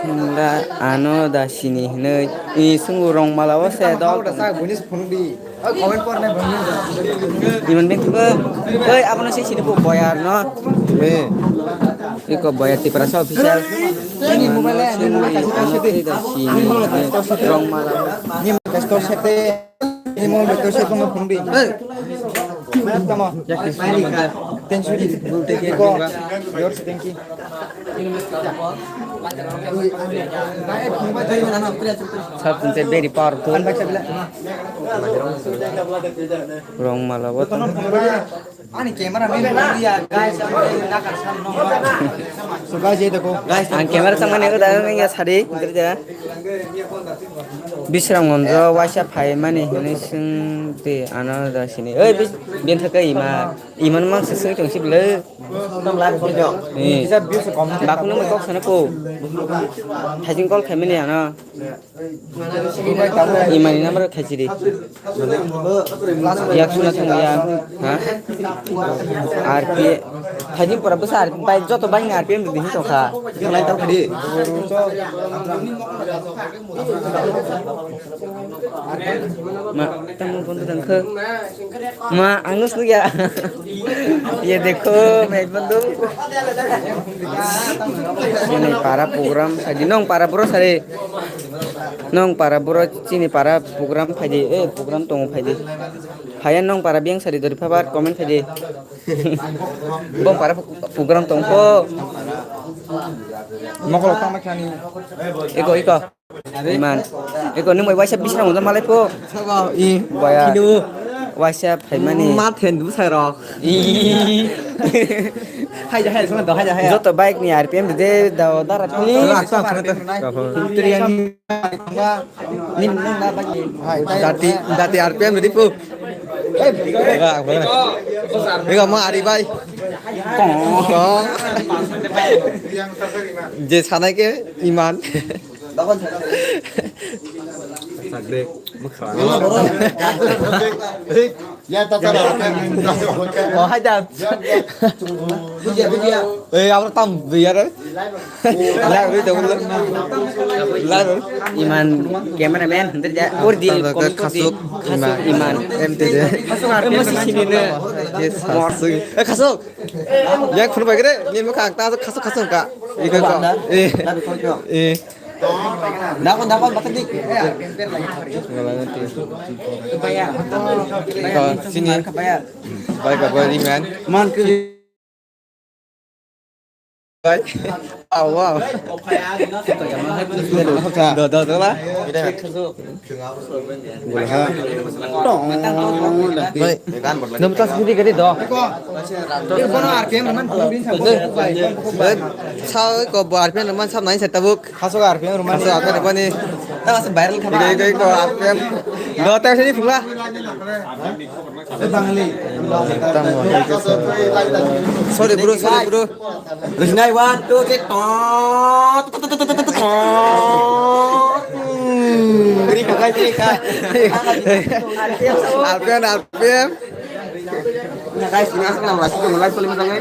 singla ano da sini hinoi. I sungu rong mala o se do. Iman beng tuba. Oi, abono se sini bo boyar no. Eh. Iko boyar Tiprasa official. Ani mobile, ani mobile. Rong mala. Ni mobile store sete. Ni mobile store sete mo phone di. Tamo. Thank you. Iko. Yours, thank you. Sab tunte very powerful. Rong mala bo. Ani camera man ya, guys, ang guys, ye dekho. Guys, ang camera samane uda nang ya sari, gerja. Bisrang monjo waisa phaimani hinwi swng twi ano da sini. Oi, bis-, bini thaka ima, ima mang se swng tong si bwle. Tong lai ko jo. Eh. Kisa views kom. Bakno mo kok sana ko. Thajing call khaimani ano. Imani number khaisidi. Yak suna thang ya. Ha? R P. Thajing pura bwsa R P M bai joto bai R P M di hin tongkha. Yang lain tau khadi. Ma, tamo bondo tangkha. Ma, angus nugya. Ye dekho, mech bondo. Ini para program, adi nong para bro sare. Nong para bro chini para program phaidi, eh, program tongo phaidi. Haya nong para biang sari dori phabar comment phaidi. Bong para program tongkho. Mokol tama khani. Iko, iko. Iman. Iko nung bai waisa bisrang udah malai po. Sabo, i. Baya. Kinu. Waisa phaimani. Ma then du sai rok. I. Hai ja, hai, sona do, hai ja, hai. Joto bike ni R P M de da dara tuli. Dati, dati R P M de po. Ega ma ari bai. Kong. Je sanai ke iman. Ya, tak ada. Oh, hai da. Bujiya, bujiya. Eh, abra tam biar. Lai, oi, tong lai. Lai, oi. Iman cameraman, hunter ja, or di, comment or di. Khasuk, khasuk iman. Iman. M T J. Khasuk ar, masih sini ne. Yes, khasuk. Eh, khasuk. Yang phone bai kere, ni mo khang ta khasuk khasuk ka. Iko ka. Eh. Eh. Dakon, dakon, batak dik. Ngalangan ti. Ka sini. Bai ka bai di man. Man ke. Bai. Awa. Do, do, do la. Gula ha. Tong. Bai. Nam tas gidi gidi do. Iko bono R P M man. Bai. Sa ko bo R P M man sab nai sa tabuk. Khasok R P M rwmani. Khasok R P M rwmani. Tama se viral khaba. Iko, iko, iko, R P M. Do, tang sini phungla. Eh, Bangali. Tamo, thank you, sir. Sorry, bro, sorry, bro. Rujnai, one, two, three, to. Hmm. Beri pakai, beri pakai. R P M, R P M. Nah, guys, ini asal nama lagi, mulai paling sangai.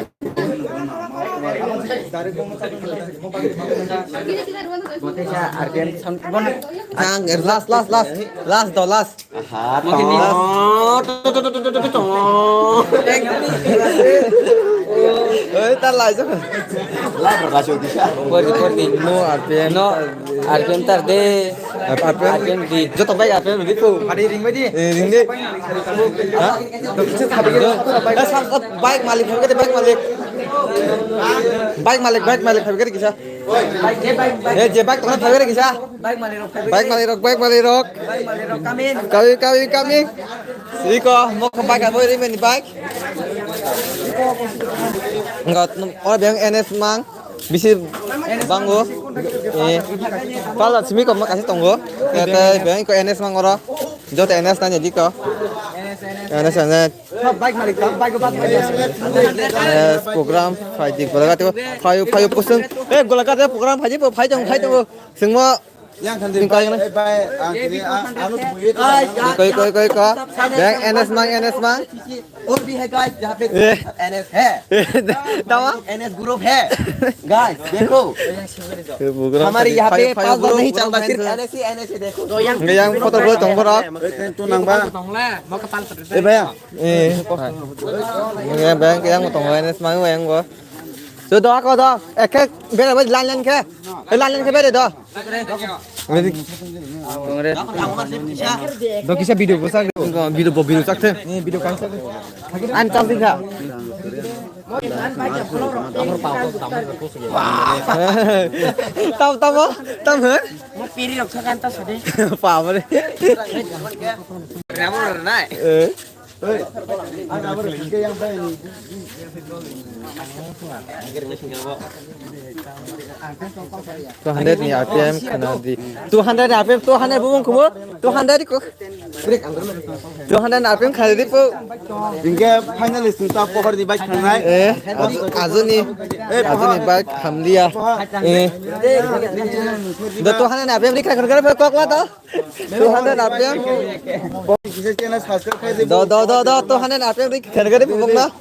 Ang, last, last, last, last. Last do, last. Aha, to. Oi, ta lai jo. La berkasih bisa. Por di, por di. No, R P M. No, R P M tar de. R P M. R P M di. Joto bai R P M di tu. Hari ring bai di. Eh, ring di. Ha? Eh, sab, sab, bike malik, bike malik. Bike malik, bike malik, bike kisa. Eh, je bike tongna bike kisa. Bike malik rok, bike malik rok. Coming, coming, coming. Siko, mo bike abo ring mani bike. Enggak, ora biang N S mang. Bisi bango. Eh, pala simi ko makasi tongo. Kete beng ko N S mang oro. Joto N S nanya diko. N S, N S. Bike malik, bike, bike, bike. N S program, five di golaga tiko. Five, five pusung. Eh, golaga tiko program, five di, five tong, five tong. Singmo. Yang kan di bike, eh, bike, ah, ini, ah, anu, duit. Koi, koi, koi, koi. Beng N S mang, N S mang. और भी है गाइस, यहाँ पे NS है। दावा? NS group है। Guys, देखो। Hamarai yahan pe paanch baat nahi chalta, sirf NS ही एनएस है, देखो। Yang foto bro tong bro. Eh, tu nang ba. Eh, bhaiya. Eh. Yang bang yang tong N S mang yang go. Tu doa ko do. Ek ek bere line line ke. Eh, line line ke bere do. Tongre. Do kisa video bo sak do. Video bo video sak the. Ni video kan sak. An chal dikha. Tam tam tam he. Mo piri rok sakan ta sade. Pa bole. Ramo nai. Eh. Two hundred ni R P M khana di. Two hundred ni R P M, two hundred bubung kumu. Two hundred ko. Two hundred ni R P M khana di po. Hingke finally sungta pohor ni bike thangnai. Eh, azu, azu ni. Eh, azu ni pohor. Bike hamliya. Eh. Do two hundred ni R P M ri khana khana po kok la to. Two hundred R P M. Kisa channel subscribe khai dibo. Do, do, do, do, two hundred R P M ri khana khana po kok la.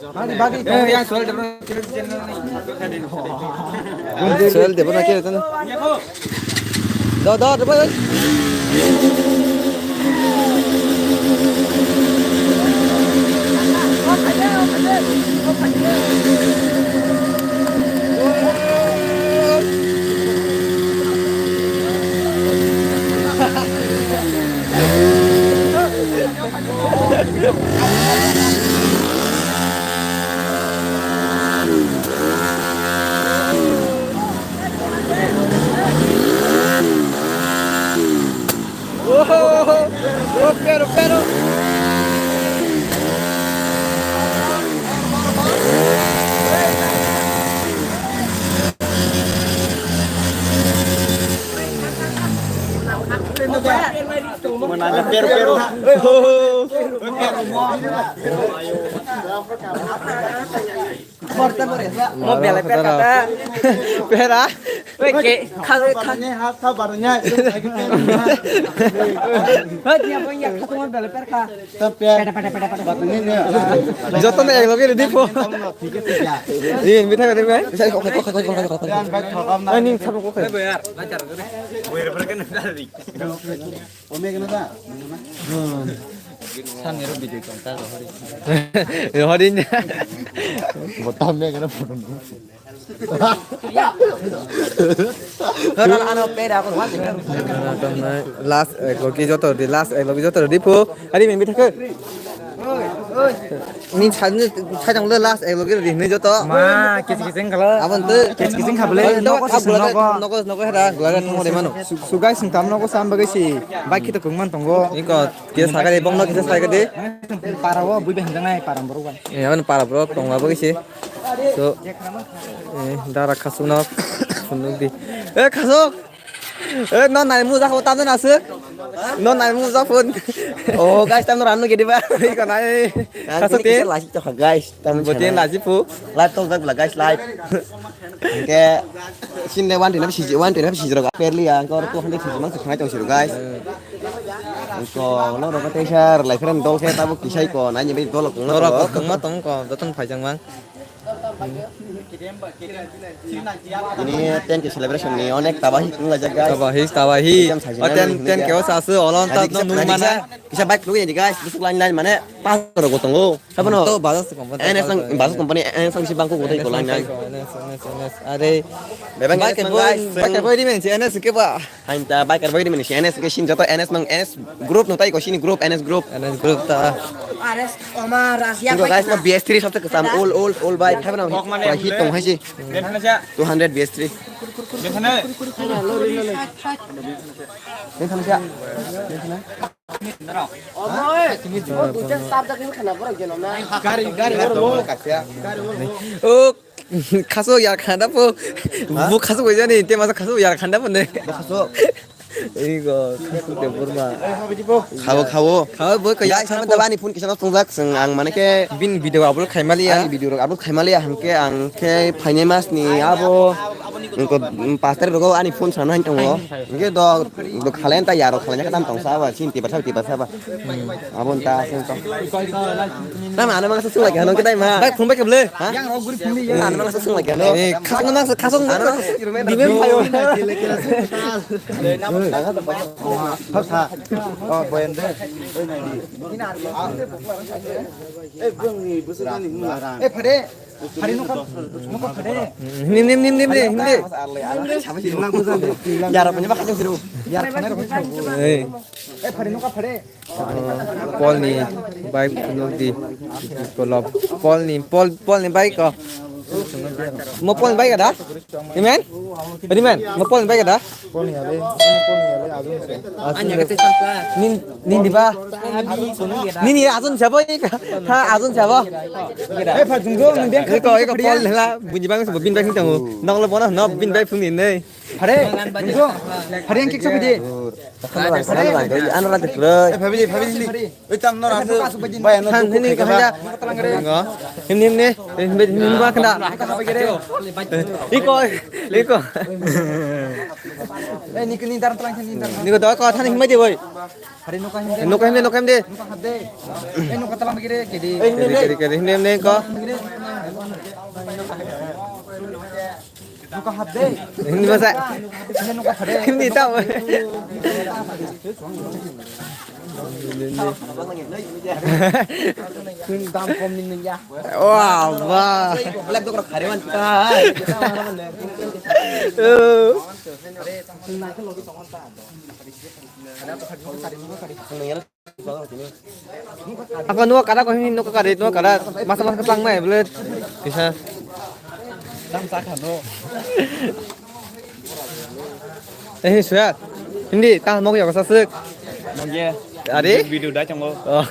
Soil debo na khe tano. Do, do, do, boy. Oh, oh, oh, oh, pero, pero. Pero, pero. Mo belai pera ta. Pera. Wei ke, kha, kha. Hei, dia mo ya, kha, mo belai pera kha. Pera, pera, pera, pera. Joto na ek loge ready po. Ini mithai kare bai. Ini sabo ko. Ome gana da. San ni ro video tong ta ro hori. Hori nya. Botam me gana photo. Ano pera ko. Last ek logi joto di, last ek logi joto di po. Ari me bithak. Ni sajang le last ek logi di ni joto. Ma kis kis khala. Abon tu kis kis khala. Nogo nogo nogo hera gula thang de mano. Sugai sing tam nogo sam bagai si. Bai khito kung man tongo. Iko. Kisa saga de, bongno kisa saga de. Para o, bui bai hinjang nai, para borok bai. Eh, aboni para borok tong labo kisi. So, eh, dara khasuk no, phunuk di. Eh, khasuk! Eh, no nai mu jak phun, tamno nasu. No nai mu jak phun. Oh, guys, tamno ranu gede ba. Iko nai. Khasuk di. Kisa lasi to, guys. Tamno botin lasi pu. Live tong jak bla, guys, live. Hingke sinde one twenty siji, one twenty siji rok perli ya, hingke oro two hundred siji mang se khanai tong siro, guys. Hingke lo rok tei sa rwlai pheren dol khe tabuk kisai ko, nai ni bai dol kong. Norok kongma tong ko, joton phaijak mang. Ini ten K celebration ni onek tabahi kung lajak, guys. Tabahi, tabahi. Ekdam sajinai. O ten, ten K o sasu, olon ta no nung mana. Kisa bike lugui di, guys, busuk line line mane pas rok tongo. Sabono. To Bajaj company. N S ang, Bajaj company, N S ang si bangko gotai ko line line. N S, N S, N S. Are. Bebang bike boy, guys, bike boy di men si N S ke ba. Hain ta biker boy di men si N S ke sin joto N S mang N S group no tai ko sini group N S group. N S group ta. R S Omar Asia. Guys, no B S three sabse kesam all, all, all bike. Sabono hit tong hai si. Two hundred B S three. Gari, gari, oro. O, khaso yar khanda po. Ha? Bo khaso bai jani, te masa khaso yar khanda po ne. Bo khaso. Ego, khaso te burma. Khao, khao. Khao, bo ko yar khanda po. Ani phone kisa no tongjak, seng ang mane ke. Bin video upload khaimali ya. Ani video upload khaimali ya, hangke ang ke phaine mas ni abo. Ko pastor rogo ani phone sana hin tongo. Hingke do, do khalen ta yaro khalen ka tam tong sa ba, sin tibar sa, tibar sa ba. Abon ta sin to. Tam ana mang sa sung lagi hano kedai ma. Bai phone bai kable. Ha? Ana mang sa sung lagi hano. Eh, khasong mang sa khasong. Ana mang sa dimen payo. Thap sa. Oh, boyende. Eh, bung ni busu ni mula. Eh, phade. Hari nokha, nokha phade. Nim, nim, nim, nim, nim, nim. Yara punya makan sih. Yar khana rok. Eh. Eh, phade nokha phade. Paul ni bike phunuk di. Kolop. Paul ni, Paul, Paul ni bike ko. Mo Paul ni bike ada? Rimen? Rimen, mo Paul ni bike ada? Paul ni ale, Paul ni ale, Ajun se. Ajun se. Nin, nin di ba? Nini Ajun se bo, ha, Ajun se bo. Eh, pha, jung jung, nang dia. Eko, eko Paul ni la, bunyi bang se bin bike ni tango. Nang lo bono, no, bin bike phung ni nei. Hare, jung jung. Hare, yang kik sa pidi. Ano lang, ano lang, ano lang, ano lang. Eh, pha bidi, pha bidi. Oi, tam nor asuk. Bai, ano than, dukhu hini khai ko kha. Hanja. Ngo. Himni, himni. Himni, himni ba kanda. Iko, iko. Eh, niko ni dar tlang, ni dar. Niko da ko than himai de, boy. Hari nuka himde. Nuka himde, nuka himde. Nuka himde. Eh, nuka tlang bagi de, kedi. Kedi, kedi, kedi. Himni, himni ko. Nuka hap de. Himni masa. Nuka hap de. Himni tau. Dam kom ni nung ya. Wah, wah. Black dok khare man ta. Ako nuwa kada ko hini nuka kada nuwa kada masa masa keplang mai bole kisa. Dam sa kha no. Eh, suya. Hindi, ta mok ya kasa sik. Mok ya. Are? Video da chongo. Oh,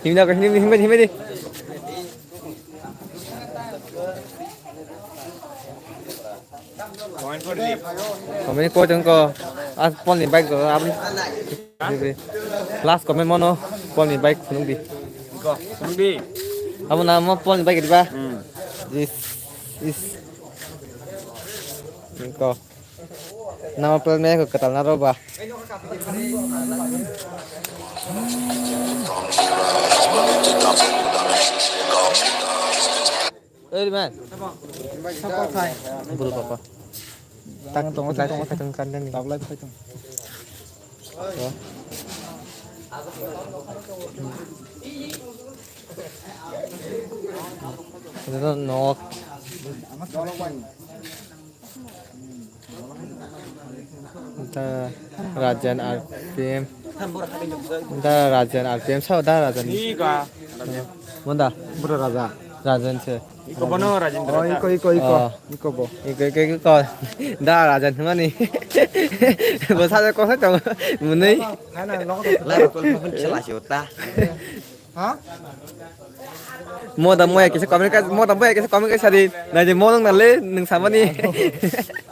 hindi ko hindi hindi hindi. Comment ko jeng ko. As Paul ni bike ko abri. Last comment mono Paul ni bike phunuk di. Ko, phunuk di. Amo na mo Paul ni bike di ba? Hmm. Is is. Ko. Nama plan me ko katal na ro ba. Oi, man. Buru papa. Tang tongo, tang tongo, tang kan ni. Tablai phai tong. Ito nok. Da Rajan R P M. Da Rajan R P M sao da Rajan. Ika. Manda. Bro Raja. Rajan se. Iko bono Rajendra. Oh, iko, iko, iko. Oh. Iko bo. Iko, iko, iko. Da Rajan mani. Bo sa ko sa tong. Munui. Lai ko pun kisa lasi uta. Ha? Moda moya kisa comment ka, moda moya kisa comment ka sari. Na je mo nang na le nang samani.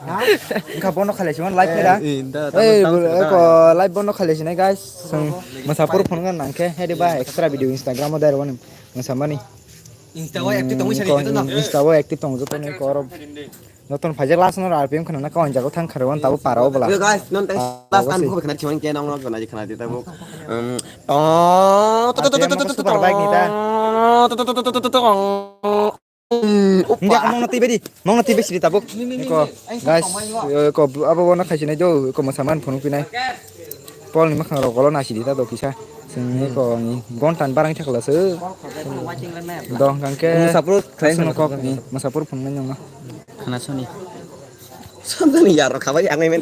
Ha? Engkha bono khalai sima live phira. Eh, eh, ko live bono khalai sinai guys. Sung masapur phone ngan nangkhe hedi ba extra video Instagram o dai rwani nang samani. Insta o active tong sari. Insta o active tong joto ni koro. Notun phaijak last no R P M khna na kawan jago thang khare wan tabo para o bla. Guys, non tang last an ko khna chimang ke nong nong khna khna di tabo. Um, to to to to to to super bike ni ta. India mong na tibedi, mong na tibedi siri tabuk. Ko guys, ko abo wana khaisi nai do, ko masaman phunuk pinai. Paul ni makhang rok golo nasi di ta do kisa. Sini ko ni gontan barang thakla se. Do hangke. Masapur khlain asno kok ni masapur phunuk nai nong. Khana soni. Samjani yar khabai ang